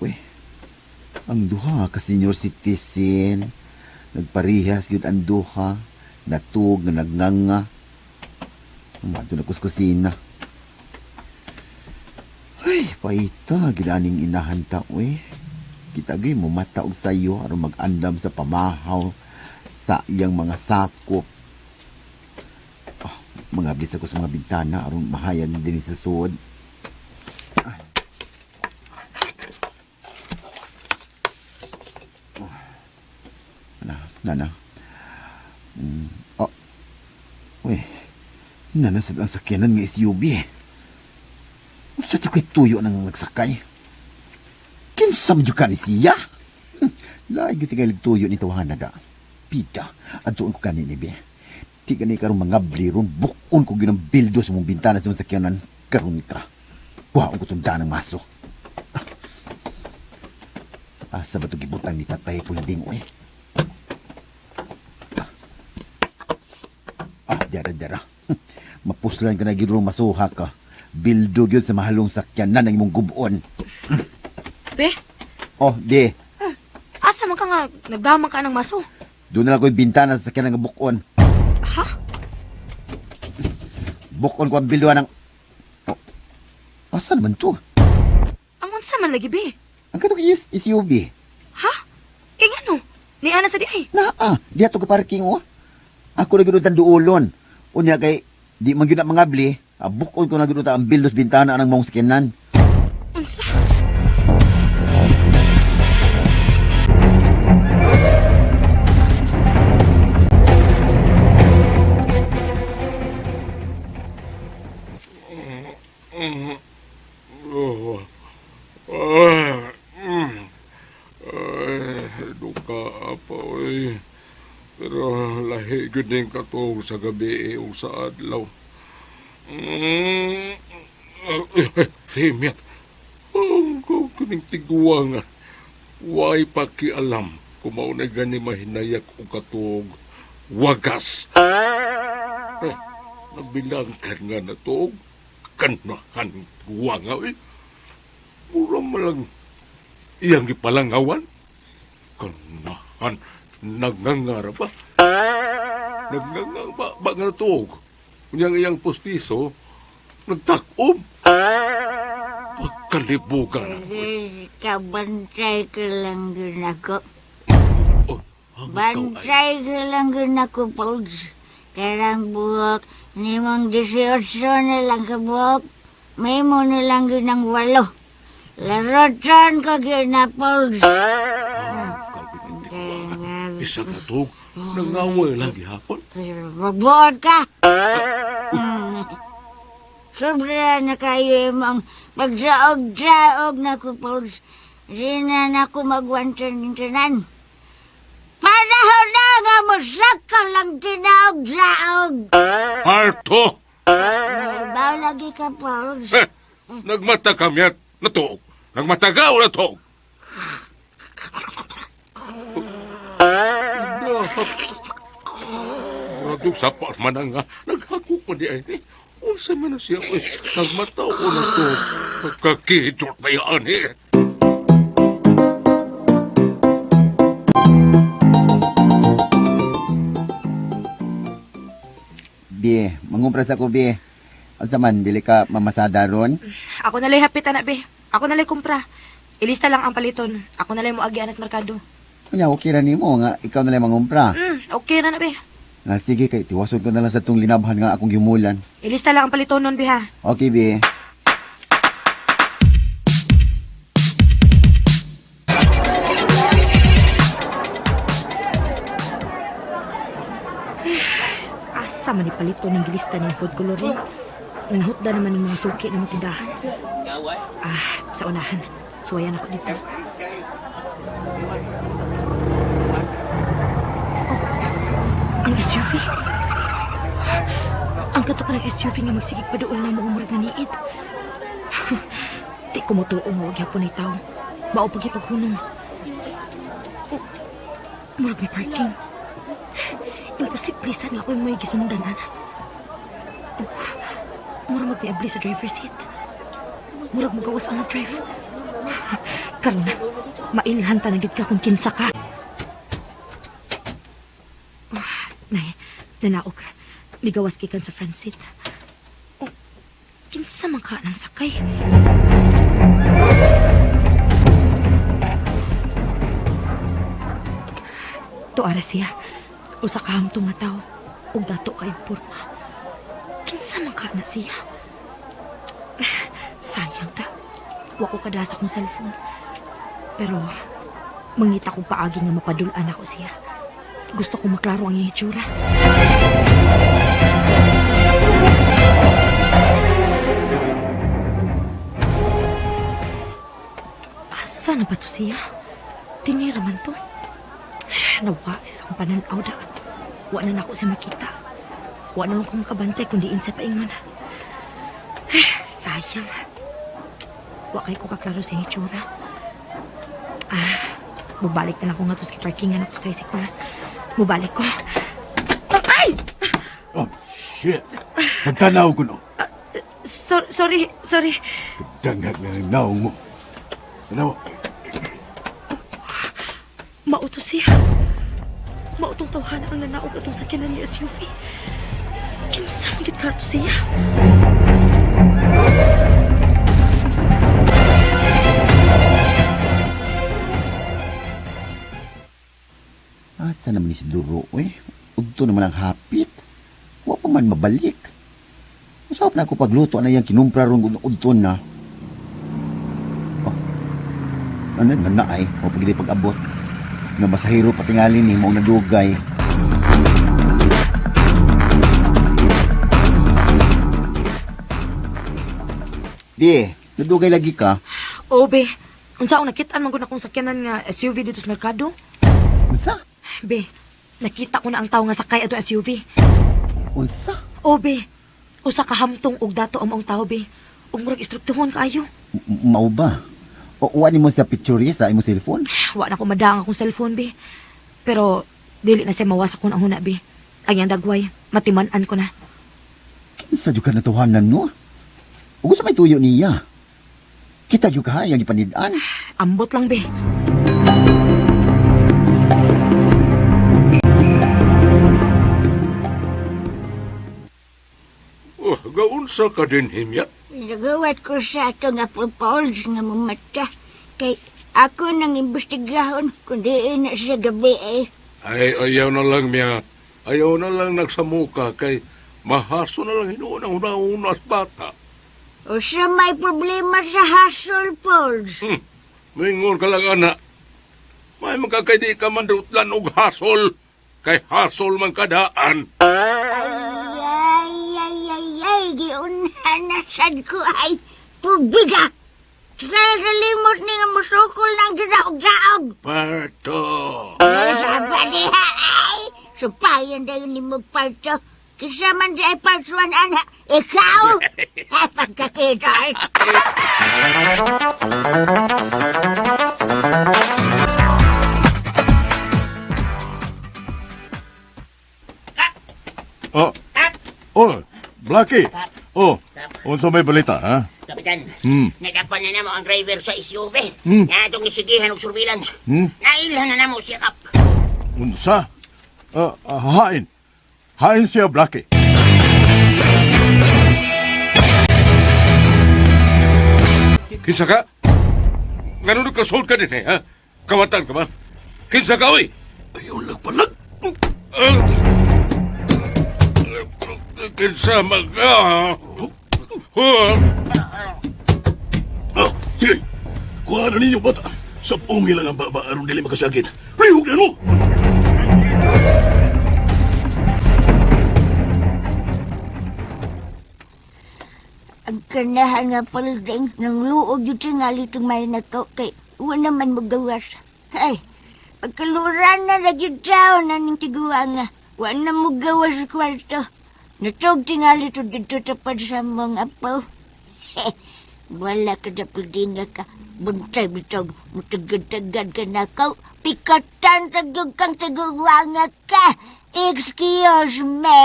Uy, ang duha ka senior citizen. Nagparihas gyud ang duha, natuog nga nagnganga. Umadto na kus kusina. Ay, paita, gilaning inahan ta, uy. Kita gyud mo mata og sayo aron mag-andam sa pamahaw sa iyang mga sakop. Oh, mga ablis ako sa mga bintana aron mahayag din sa suod. Nana. Oh. Uy. Nana sa ang sakyanan nga SUV. Unsa jud kay tuyo nang nagsakay? Kinsa man jud ka ni siya? Lain gyud tingali tuyo ni tawhana da. Pita, adtuon ko kani ni be. Di gani karon mangabli ron bukon ko gyud ang bildo sa mong bintana sa mong sakyanan karon ka. Kuhaon ko tong danang maso. Asa ba to gibutang ni tatay Pulding oy? Ah, dara dara. Mapuslan ka na gyud ron masuha ka. Bildo gyud sa mahalong sakyanan ang imong gubon. Be, Oh, di. asa man ka nga nagdamang ka ng maso? Doon na lang ko'y bintana sa sakyanan nga bukon. Ha? Bukon ko ang bildoan ng... Oh, asa naman to? Ang unsa man lagi, be? Ang katong is SUV. Ha? Kay ngano? Ni ana sa di ay. Naa, diha to ka parking oh. Ako na gyud ang duolon. Unya kay di man gyud na mangabli, bukon ko na gyud ang bildos bintana ng mong sakyanan. Unsa? Oh. Ay, duka pa, oy. Pero lahi gyud ning katuog sa gabi ug sa adlaw. Femyat. Ang kuning tiguwa nga. Way pakialam kung mao na gani mahinayak og katuog. Wagas. Eh, nabilangkan nga na tuog. Kanahan guwa nga, eh. Mura malang iyang gipalangawan. Kanahan, nagngangara ba? Nagnganga ba, nga natuog? Unyang iyang postiso, nagtakom. Pagkalibugan. Kabantay ka lang yun ako. Oh, ang ikaw ay- Bantay ka lang yun ako, Pauls. Karang buhok, nimong 18 na lang ka buhok. May mo na lang yun ang 8. Larotan ka yun na, Pauls. Isa ka tuog, nangaway lang gihapon. Magbuot ka! Sobra na kayo imong pagsaog-saog na ko, Pauls. Di na na ko magwantan-tanan. Panahon na nga masakal lang tinaog-saog. Harto! May lagi ka, Pauls. Eh, nagmata ka miyat, natuog. Nagmata ka o natuog? Murag sapa man ang naghakok man di ay. Unsa man na siya, oy, nagmata o natuog. Pagkakidot na yan eh. Bi, mangumpras ako, Bi. Unsa man, dili ka mamasada ron? Ako na lay hapit ana, be. Ako na lay kumpra. Ilista lang ang paliton. Ako na lay mo agi anas merkado. Unya, okay ra nimo nga ikaw na lang mangumpra. Okay ra na, be. Ah, sige kay tiwason ko na lang sa tong linabhan nga akong gimulan. Ilista lang ang paliton nun, be ha. Okay, Bi. Asa man ni palito ng gilista ng food coloring. Nanghutda naman ng mga suki ng mga tindahan. Ah, sa unahan. Suwayan ako dito. Oh, ang SUV. Ang kato ka ng SUV nga magsigig pa doon na mo umurag na niit. Di ko mo tuo nga wag yapon ay tao. Mao pagipaghunong. Oh, murag may parking. Imposible sad nga ako yung may gisundan, ana. Oh, murag magmiabli sa driver's seat. Murag magawas ang drive. Karon na, mailhan ta na gid ka kung kinsa ka. Nay, nanaog. Migawas gikan sa front seat. Oh, kinsa man ka nang sakay? Tuara siya. Usa ka hamtong nga tawo. Ug dato kayong porma. Kinsa man ka na siya? Sayang ta. Wa ko kadasa akong cellphone. Pero mangita kong paagi nga mapadul-an ako siya. Gusto kong maklaro ang iyang hitsura. Asa na ba to siya? Tinira man to. Nawa siya sa akong pananaw da. Wa na nako siya makita. Wa na lang ko makabantay kung diin siya paingon. Sayang. Wa kay ko kaklaro sa hitsura. Ah, bubalik na lang ko nga to sa parkingan ako sa tricycle. Mubalik ko. Ay! Oh, shit. Nagtanaw ko no. Sorry, sorry. Dangag na ng naong mo. Tanaw. Mauto siya. Mautong tawhana ang nanaog atong sakyanan ni SUV. Kinsa man gyud kato siya? Asa naman ni si Duro, eh? Udto naman ang hapit. Wa pa man mabalik. Usap na ako pagluto na yang kinumpra ron udto na. Oh. Ano na na ay, o pagili pag-abot. Na masahiro patingali ni mao nadugay. Di, nadugay lagi ka. Oh, be. Unsa akong nakit-an man gud akong sakyanan nga SUV dito sa merkado? Unsa? Be, nakita ko na ang tawo nga sakay ato SUV. Unsa? Oh, be. Usa ka hamtong og dato ang maong tawo, be. Ug murag istruktuhon kaayo. Mao ba? O uwa nimo sa picture sa imong cellphone? Wa na ko madaang akong cellphone, be. Pero dili na siya mawas akong ang huna, be. Ang iyang dagway, matiman-an ko na. Kinsa jud ka natuhanan, no? Ug unsa may tuyo niya? Kita jud ka iyang gipanid-an. Ambot lang, be. Oh, gaunsa ka din, himyat? Nagawat ko sa ato nga Pauls nga mamata. Kay ako nang imbestigahon kundi na sa gabi eh. Ay, ayaw na lang, miya. Ayaw na lang nagsamuka kay mahaso na lang hinuon ang una-una sa bata. O sa may problema sa hasol, Pauls. Mingon ka lang, anak. May magkakay ka man rutlan og hasol. Kay hasol man kadaan. Ay, ay, ay, ay, giuna na sad ko ay purbiga. Kalimot ni nga musukol ng daog-daog. Parto. Saba diha ay. Supayan dayon ni mo parto. Kisa man di ay partuan anak. Ikaw? Ay, pagkakita. Oh. Oh, Blackie. Oh, unsa may balita, ha? Kapitan, nadakpan na namo ang driver sa SUV. Na atong nisigihan og surveillance. Nailhan na namo siya, Kap. Unsa? Hain. Hain siya, Blackie. Kinsa ka? Ngano nagkasuod ka din eh, ha? Kawatan ka ba? Kinsa ka, oy? Ayaw lagpalag. Kinsa mag... Sige, kuha na ninyo bata. Sa pungi lang ang baba aron dili makasakit. Rihog na no! Ang kanahan nga paldeng ng luog yung tingali itong may nakaw kay wala man magawas. Ay, pagkaluran na lagi tao na ning tiguan nga. Wala mo gawas sa kwarto. Natog tingali ito dito tapad sa mga apaw. Wala ka na paldinga ka. Buntay bitog, mutagad-tagad ka nakaw. Pikatan tagyog kang tiguan nga ka. Excuse me.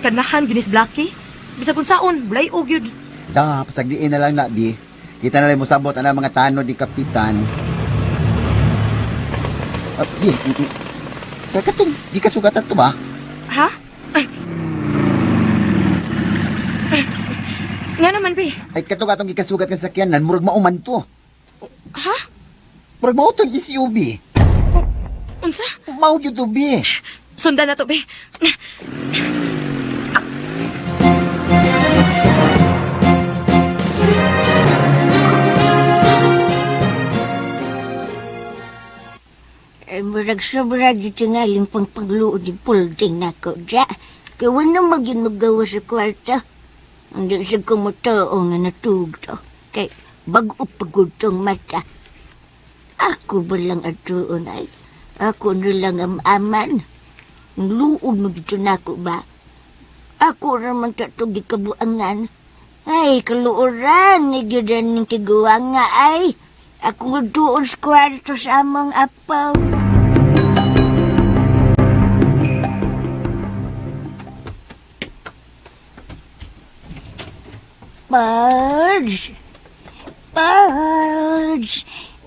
Kanahan, Guinness Blackie. Bisag unsaon, bulay og yun. Da, pasagdiin na lang na, bi. Kita na lang mo sabot ana mga tanod ni Kapitan. Ah, bi, kakatong, di ka sugatan to ba? Ha? Ay. Ay. Nga naman, be. Ay, katong atong gikasugat nga sakyanan, murag mauman to. Ha? Murag mao tong SUV. Unsa? Mao gyud to, bi. Sundan na to, be. Ay, murag sobra di tingaling pang pagluod ni Pulding nako, ja. Kaya wala magyun magawa sa kwarta. Hindi sa kumutao nga natugto. Kay bago pagod tong mata. Ako ba lang atuon ay? Ako na lang ang aman. Ang luod mo dito nako ba? Ako raman tatong gikabuangan. Ay, kaluoran ni gyud ning tiguang nga ay. Ako nga doon sa kwarto sa among apaw. Pards! Pards!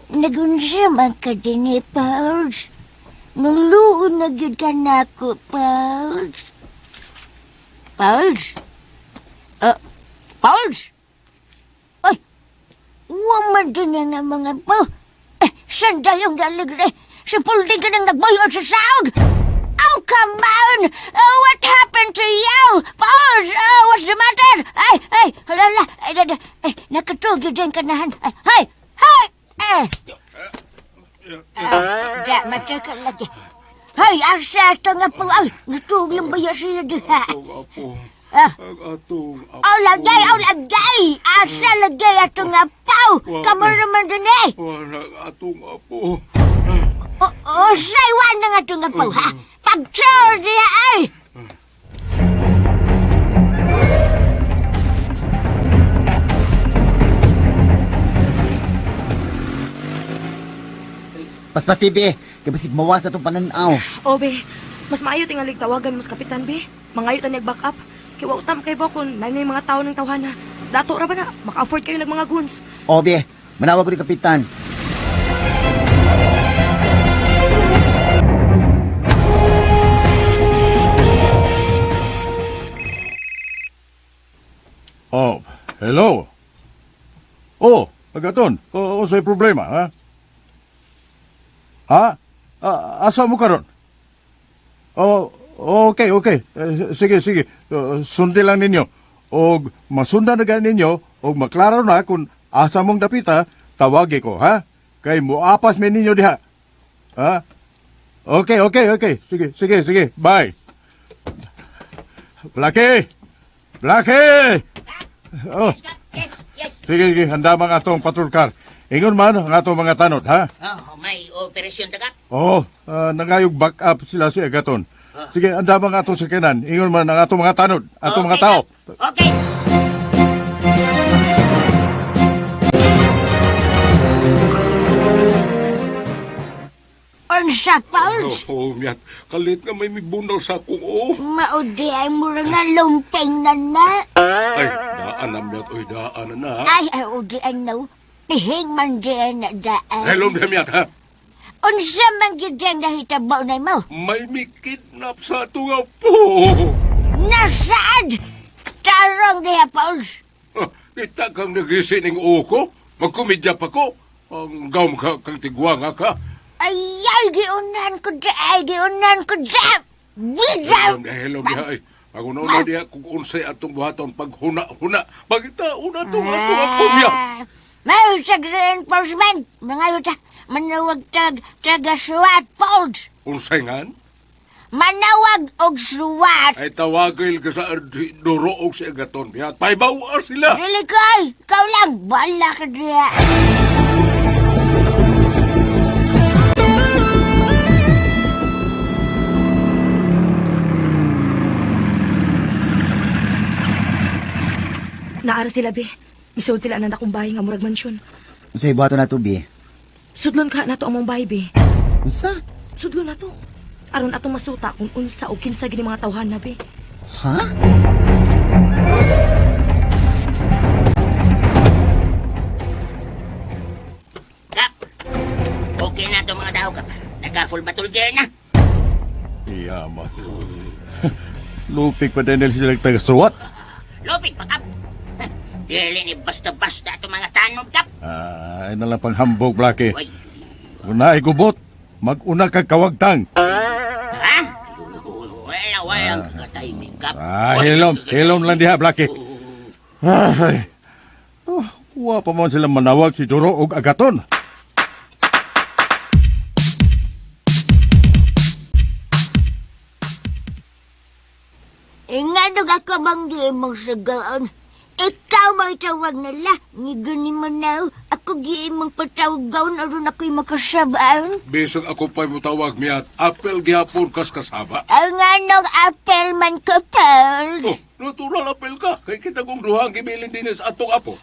Nagunsa man ka din eh, Pards. Nangluon na gyud ka nako, Pards. Pards? Pards? Ay, waman din nga mga po. Eh, sandayong daligre. Sa puldi ka nang nagbayot sa saog. Oh, come on! Oh, what happened to you? Pards! Oh, what's the matter? Ay, ay, halala. Ay, dada. Ay, nakatugyo din ka nahan. Ay, ay, ay! Eh. Ah, da, mata ka lagi. Ay, asa ito nga po. Ay, natug lang ba yan siya diha? Apo. Ah. Ang atong apo. Aw, lagay, aw, lagay! Asa lagay ato nga pau! Kamo naman din eh! Wala atong apo. O, o, saywan na nga ato nga pau, ha? Pag-chor diha ay! Paspasi, bi. Kay basig mawas atong pananaw. O, be. Mas maayo tingalig tawagan mo sa kapitan, be. Mangayo ta niyag back up. Kay wa utam kay ba kung nanay mga tao ng tawhana. Dato ra ba na? Maka-afford kayo ng mga guns. O, bi. Manawag ko ni Kapitan. Oh, hello. Oh, Agaton, oh, unsay problema, ha? Ha? Ah, asa mo karon? Oh, okay, okay. Eh, sige, sige. Sundi lang ninyo. Og masundan na gani ninyo og maklaro na kung asa mong dapita, tawagi ko, ha? Kay muapas mi ninyo diha. Ha? Okay, okay, okay. Sige, sige, sige. Bye. Blackie! Blackie! Oh. Yes, yes. Sige, sige, handa mga atong patrol car. Ingon man ang atong mga tanod, ha? Oh, may operasyon ta, Kap. Oo, nangayog back up sila si Agaton. Sige, handa mga atong sakinan. Ingon man ang atong mga tanod, atong mga Okay, tao. Kap. Okay. Unsa, Pards? Oh, miyat. Kalit nga may mibunal sa akong oo. Maudi ay mura na lumpeng na na. Ay, daan na miyat. Oy, daan na na. Ay, ay, udi ay no. Pihing man di ay na daan. Hello, miyat ha. Unsa man gyud ang nahitabo na mo? May mikidnap sa atong apo. Nasaan? Tarong diha, Pauls. Ah, kita kang nagisining uko. Magkomedya pa ko. Ang gawm ka kang tigwa nga ka. Ay, ay, giunan ko di ay, giunan ko di. Bidaw! Hello, hello, diha ay. Ang una diha kung unsay atong buhaton paghuna-huna. Pagita una tong atong apo miyat. May usag reinforcement. Mga yuta, manawag tag, taga SWAT, Pauls. Unsay ngan? Manawag og SWAT. Ay tawagil ka sa duro og si Agaton miyat. Paybawa sila. Dili ko ay, ikaw lang, bala ka diha. Naara sila, be. Isod sila na akong bahay nga murag mansyon. Unsay buhaton nato, bi? Sudlon ka nato among bahay, be. Unsa? Sudlon nato. Aron atong masuta kung unsa o kinsa gini mga tawhana, be. Ha? Naka full battle gear na. Iyamat. Lupik pa din nila sila taga-suwat. Lupit pa, Kap. Dili ni basta-basta itong mga tanod, Kap. Ah, ay nalang panghambog, Blackie. Uy. Kung naigubot, mag-una kag kawagtang. Ha? Wala, walang kakatiming, Kap. Ah, hilom. Hilom lang diha, Blackie. Ay. Oh, wa pa man sila manawag si Duro og Agaton. Eh, nga ako bang di mong sugaan? Ikaw may tawag nila. Ngigani mo na. Ako gi mong patawagaon aron ako'y makasabaan. Bisag ako pa'y mutawag miyat, apel gihapon kas kasaba. Ang anong apel man ko, Paul? Oh, natural apel ka. Kay kita kong duha ang gibilin din sa atong apo.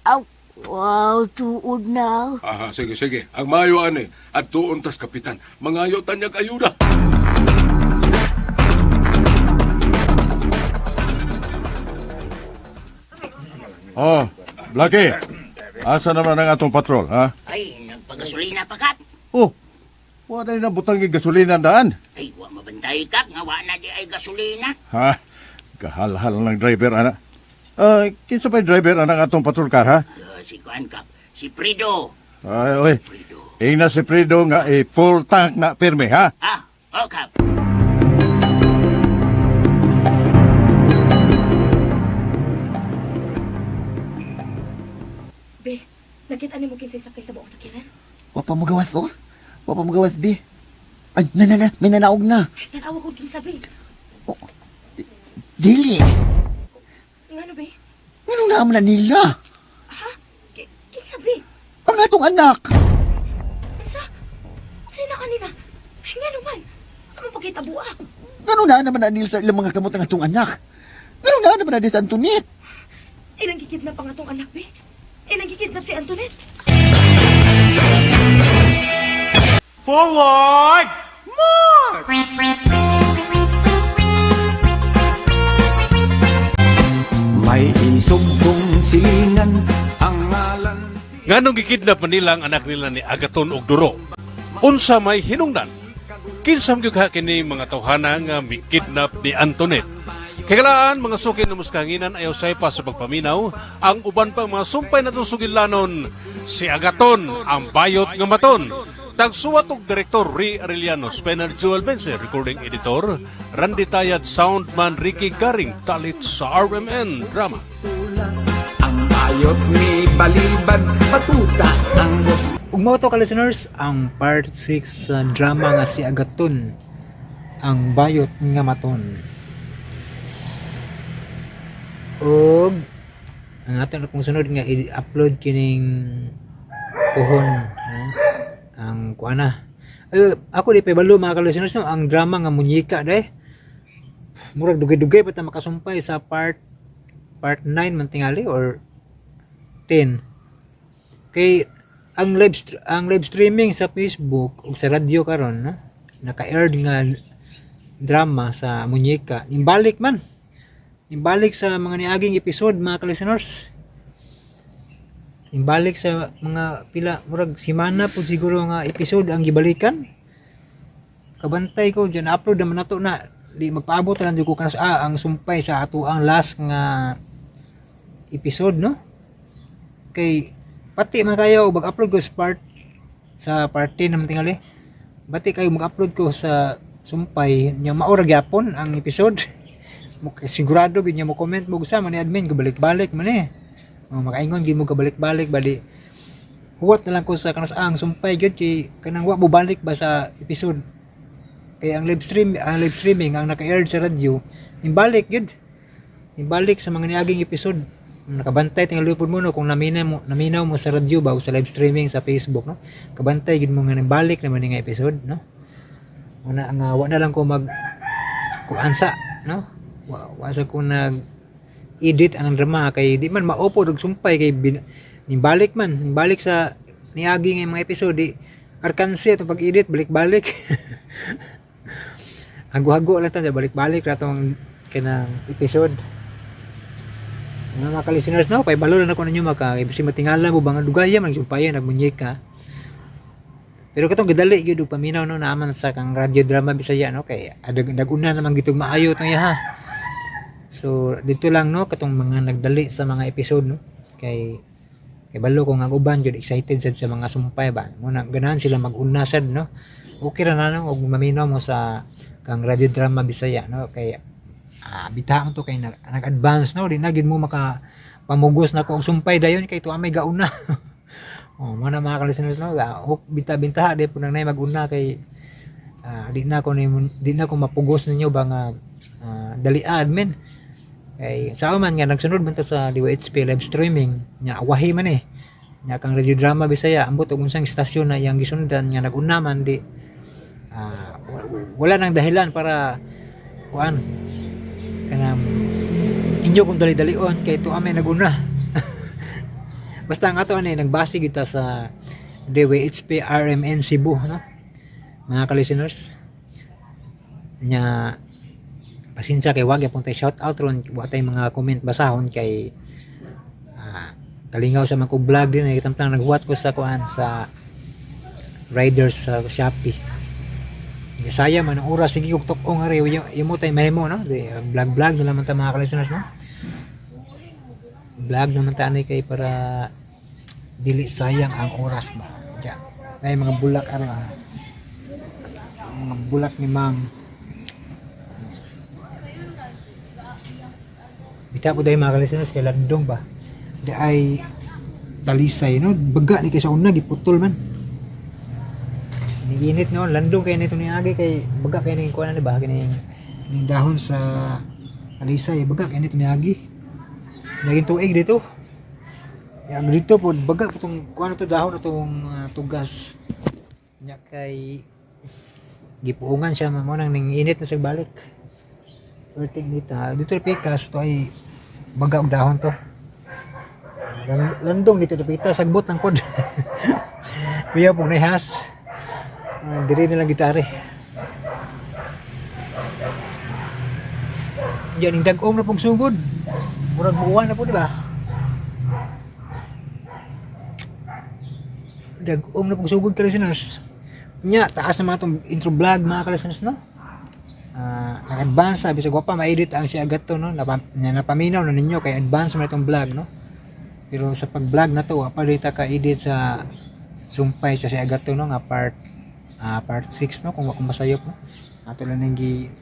Aw, wow, tuod na. Aha, sige, sige. Ang mayo ani, at tuon tas kapitan. Mangayo tanyag ayuda. Oh, Blackie. Asa naman ang atong patrol, ha? Ay, nagpagasolina pa, Kap. Oh, wala na butang yung gasolina daan. Ay, wa mabantay, Kap. Nga wa na di ay gasolina. Ha? Kahalhal ng driver, ana. Ah, kinsa pa'y driver ana ang atong patrol car, ha? Si Kuan, Kap. Si Prido. Ay, oy. Ingna si Fredo nga eh, full tank na pirme, ha? Ah, oh, Kap. Be, nakita ni mo kinsay sakay sa buong sakyanan? Wa pa mo gawas, oh. Wa pa mo gawas, be. Ay, na, na, na. May nanaog na. Ay, tanawa ko kinsa, be. Dili. Ngano, be? Nganong naamo na nila? Ha? Kinsa, be? Ang atong anak. Unsa? Unsa na kanila? Ay, ngano man? Sa man pagkita buak? Nganong naa naman na nila sa ilang mga kamot ang atong anak? Nganong naa naman na di sa Antoinette? Ilang gikidnap ang atong anak, be? Ilang gikidnap si Antoinette? Forward! March! May isog kong silingan ang ngalan. Nganong gikidnap man nila ang anak nila ni Agaton og Duro? Unsa may hinungdan? Kinsam gyud ka kini mga tawhana nga mikidnap ni Antoinette? Kagalaan mga suki ng muskahanginan ayaw say pa sa pagpaminaw ang uban pang mga sumpay na sugilanon si Agaton ang bayot nga maton. Tagsuwat og direktor Ri Arellano, Spencer Joel Bense, recording editor Randy Tayad, soundman Ricky Garing, talit sa RMN Drama. Ang bayot ni Balibad, batuta ang gusto. Ug mao to ka listeners ang part 6 sa drama nga si Agaton ang bayot nga maton. Ug ang ato na pong sunod nga i-upload kining puhon, no? Ang kuana. Ay, ako di pa balo mga ka-listeners no, ang drama nga Munyika day. Murag dugay-dugay pa ta makasumpay sa part part 9 man tingali or 10. Kay ang ang live streaming sa Facebook ug sa radyo karon no, naka-aired nga drama sa Munyika. Imbalik man. Imbalik sa mga niaging episode mga ka-listeners. Imbalik sa mga pila murag simana pud siguro nga episode ang gibalikan. Kabantay ko diyan upload naman nato na di magpaabot na lang jud ko kanas ang sumpay sa ato ang last nga episode no. Kay pati man kayo mag-upload ko sa part 10 naman tingali. Bati kayo mag-upload ko sa sumpay nya maura gyapon ang episode. Sigurado gyud niya mo comment mo sa man ni admin gabalik-balik man eh. Oh, makaingon gyud mo kabalik-balik bali huwat na lang ko sa kanus ang sumpay gyud kay kanang wa mo balik ba sa episode. Kay ang live streaming ang naka-air sa radyo imbalik gyud. Imbalik sa mga niaging episode. Nakabantay tingali pud mo no kung naminaw mo sa radyo ba o sa live streaming sa Facebook no. Kabantay gyud mo nga nimbalik naman ni nga episode no. Una nga wa na lang ko mag kuansa no. Wa sa ko nag edit anang drama kay di man maopo og sumpay kay nimbalik man nimbalik sa niagi nga mga episode di arkansi atong pag-edit balik-balik. Hago-hago lang ta balik-balik ra tong kanang episode. Mga ka-listeners no, paibalo lang ako ninyo maka kay basi matingala mo ba nga dugaya man sumpayan nagmunyek ka. Pero katong gidali gyud og paminaw, no, naaman sa kang Radio Drama Bisaya, no, kay adag naguna naman gitug maayo tong iya ha. So dito lang, no, katong mga nagdali sa mga episode, no, kay kay balo ko nga ang uban gyud excited sad sa mga sumpay ba. Mo na ganahan sila mag-una sad, no. Okay ra na, no, og maminaw mo sa kang Radio Drama Bisaya, no, kay bitaon to kay nag-advance, no, di na gid mo maka pamugos na ko og sumpay dayon kay tuwa may gauna. Oh, mo na mga ka-listeners, no, ok binta binta di po nang nay mag-una kay di na ko mapugos ninyo ba nga dali admin kay sa man nga nagsunod man ta sa DYHP live streaming nya awahi man eh nya kang Radio Drama Bisaya ambot og unsang istasyon na iyang gisundan nga nag-una man di wala nang dahilan para kuan kanang inyo kung dali-dalion kay tuwa may naguna. Basta ang ato ani nagbase kita sa DWHP RMN Cebu, no, mga ka-listeners. Nya pasensya kay wag yapon tay shout out ron, wa tay mga comment basahon kay kalingaw sa mga ko vlog din eh, tamtang naghuwat ko sa kuan sa riders sa Shopee. Ya, saya man ang oras, sige kog tuk-ong ari yung mo tay mahimo, no, di vlog vlog na naman ta, mga ka-listeners, no. Vlog naman ta ani kay para dili sayang ang oras ba. Diyan ay mga bulak ara, mga bulak ni ma'am. Bita po dahil, mga ka-listeners, kay landong ba di ay talisay, no, baga ni kay sa una giputol man. Niinit, no, landong kay nito ni agi kay baga kay ning kuan na ba kining ning dahon sa talisay, baga kay nito ni agi naging tuig dito. Yang dito po baga po tong kuan to dahon atong tugas nya kay gipuungan siya mo nang ning init na sa balik. Perting dito dito pikas to ay baga og dahon to. Landong dito pita sagbot lang pod. Kuya pug nahas. Diri na lang gitare. Yan ning dag-om na pong sugod. Murag buwan na po, di ba? Dag-om na pong sugod ka listeners. Nya, taas na mga itong intro vlog, mga ka-listeners, no? Nag-advance sabi sa gwapa ma-edit ang siya agad to, no? Napaminaw na ninyo kay advance man itong vlog, no? Pero sa pag-vlog na to, wa pa dita ka-edit sa sumpay sa siya agad to, no? Nga part part 6, no? Kung wa ko masayop, no? Ato lang nang gi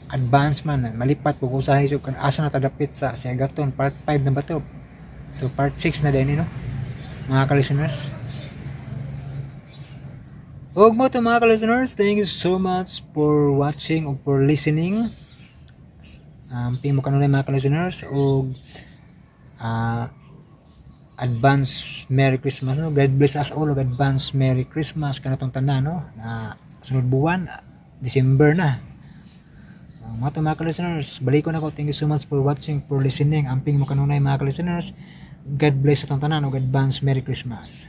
advance man malipat po ko usahay, so asa na tadapit sa Siagaton part 5 na ba to? So part 6 na din, no, mga ka-listeners. Ug mo to, mga ka-listeners, thank you so much for watching or for listening. Pimo kanunay, mga ka-listeners, ug advance Merry Christmas, no. God bless us all ug advance Merry Christmas kanatong tanan, no, na sunod buwan December na. Mga to, mga ka-listeners, balik ko na ko. Thank you so much for watching, for listening. Amping mo kanunay, mga ka-listeners. God bless sa tanan ug advance Merry Christmas.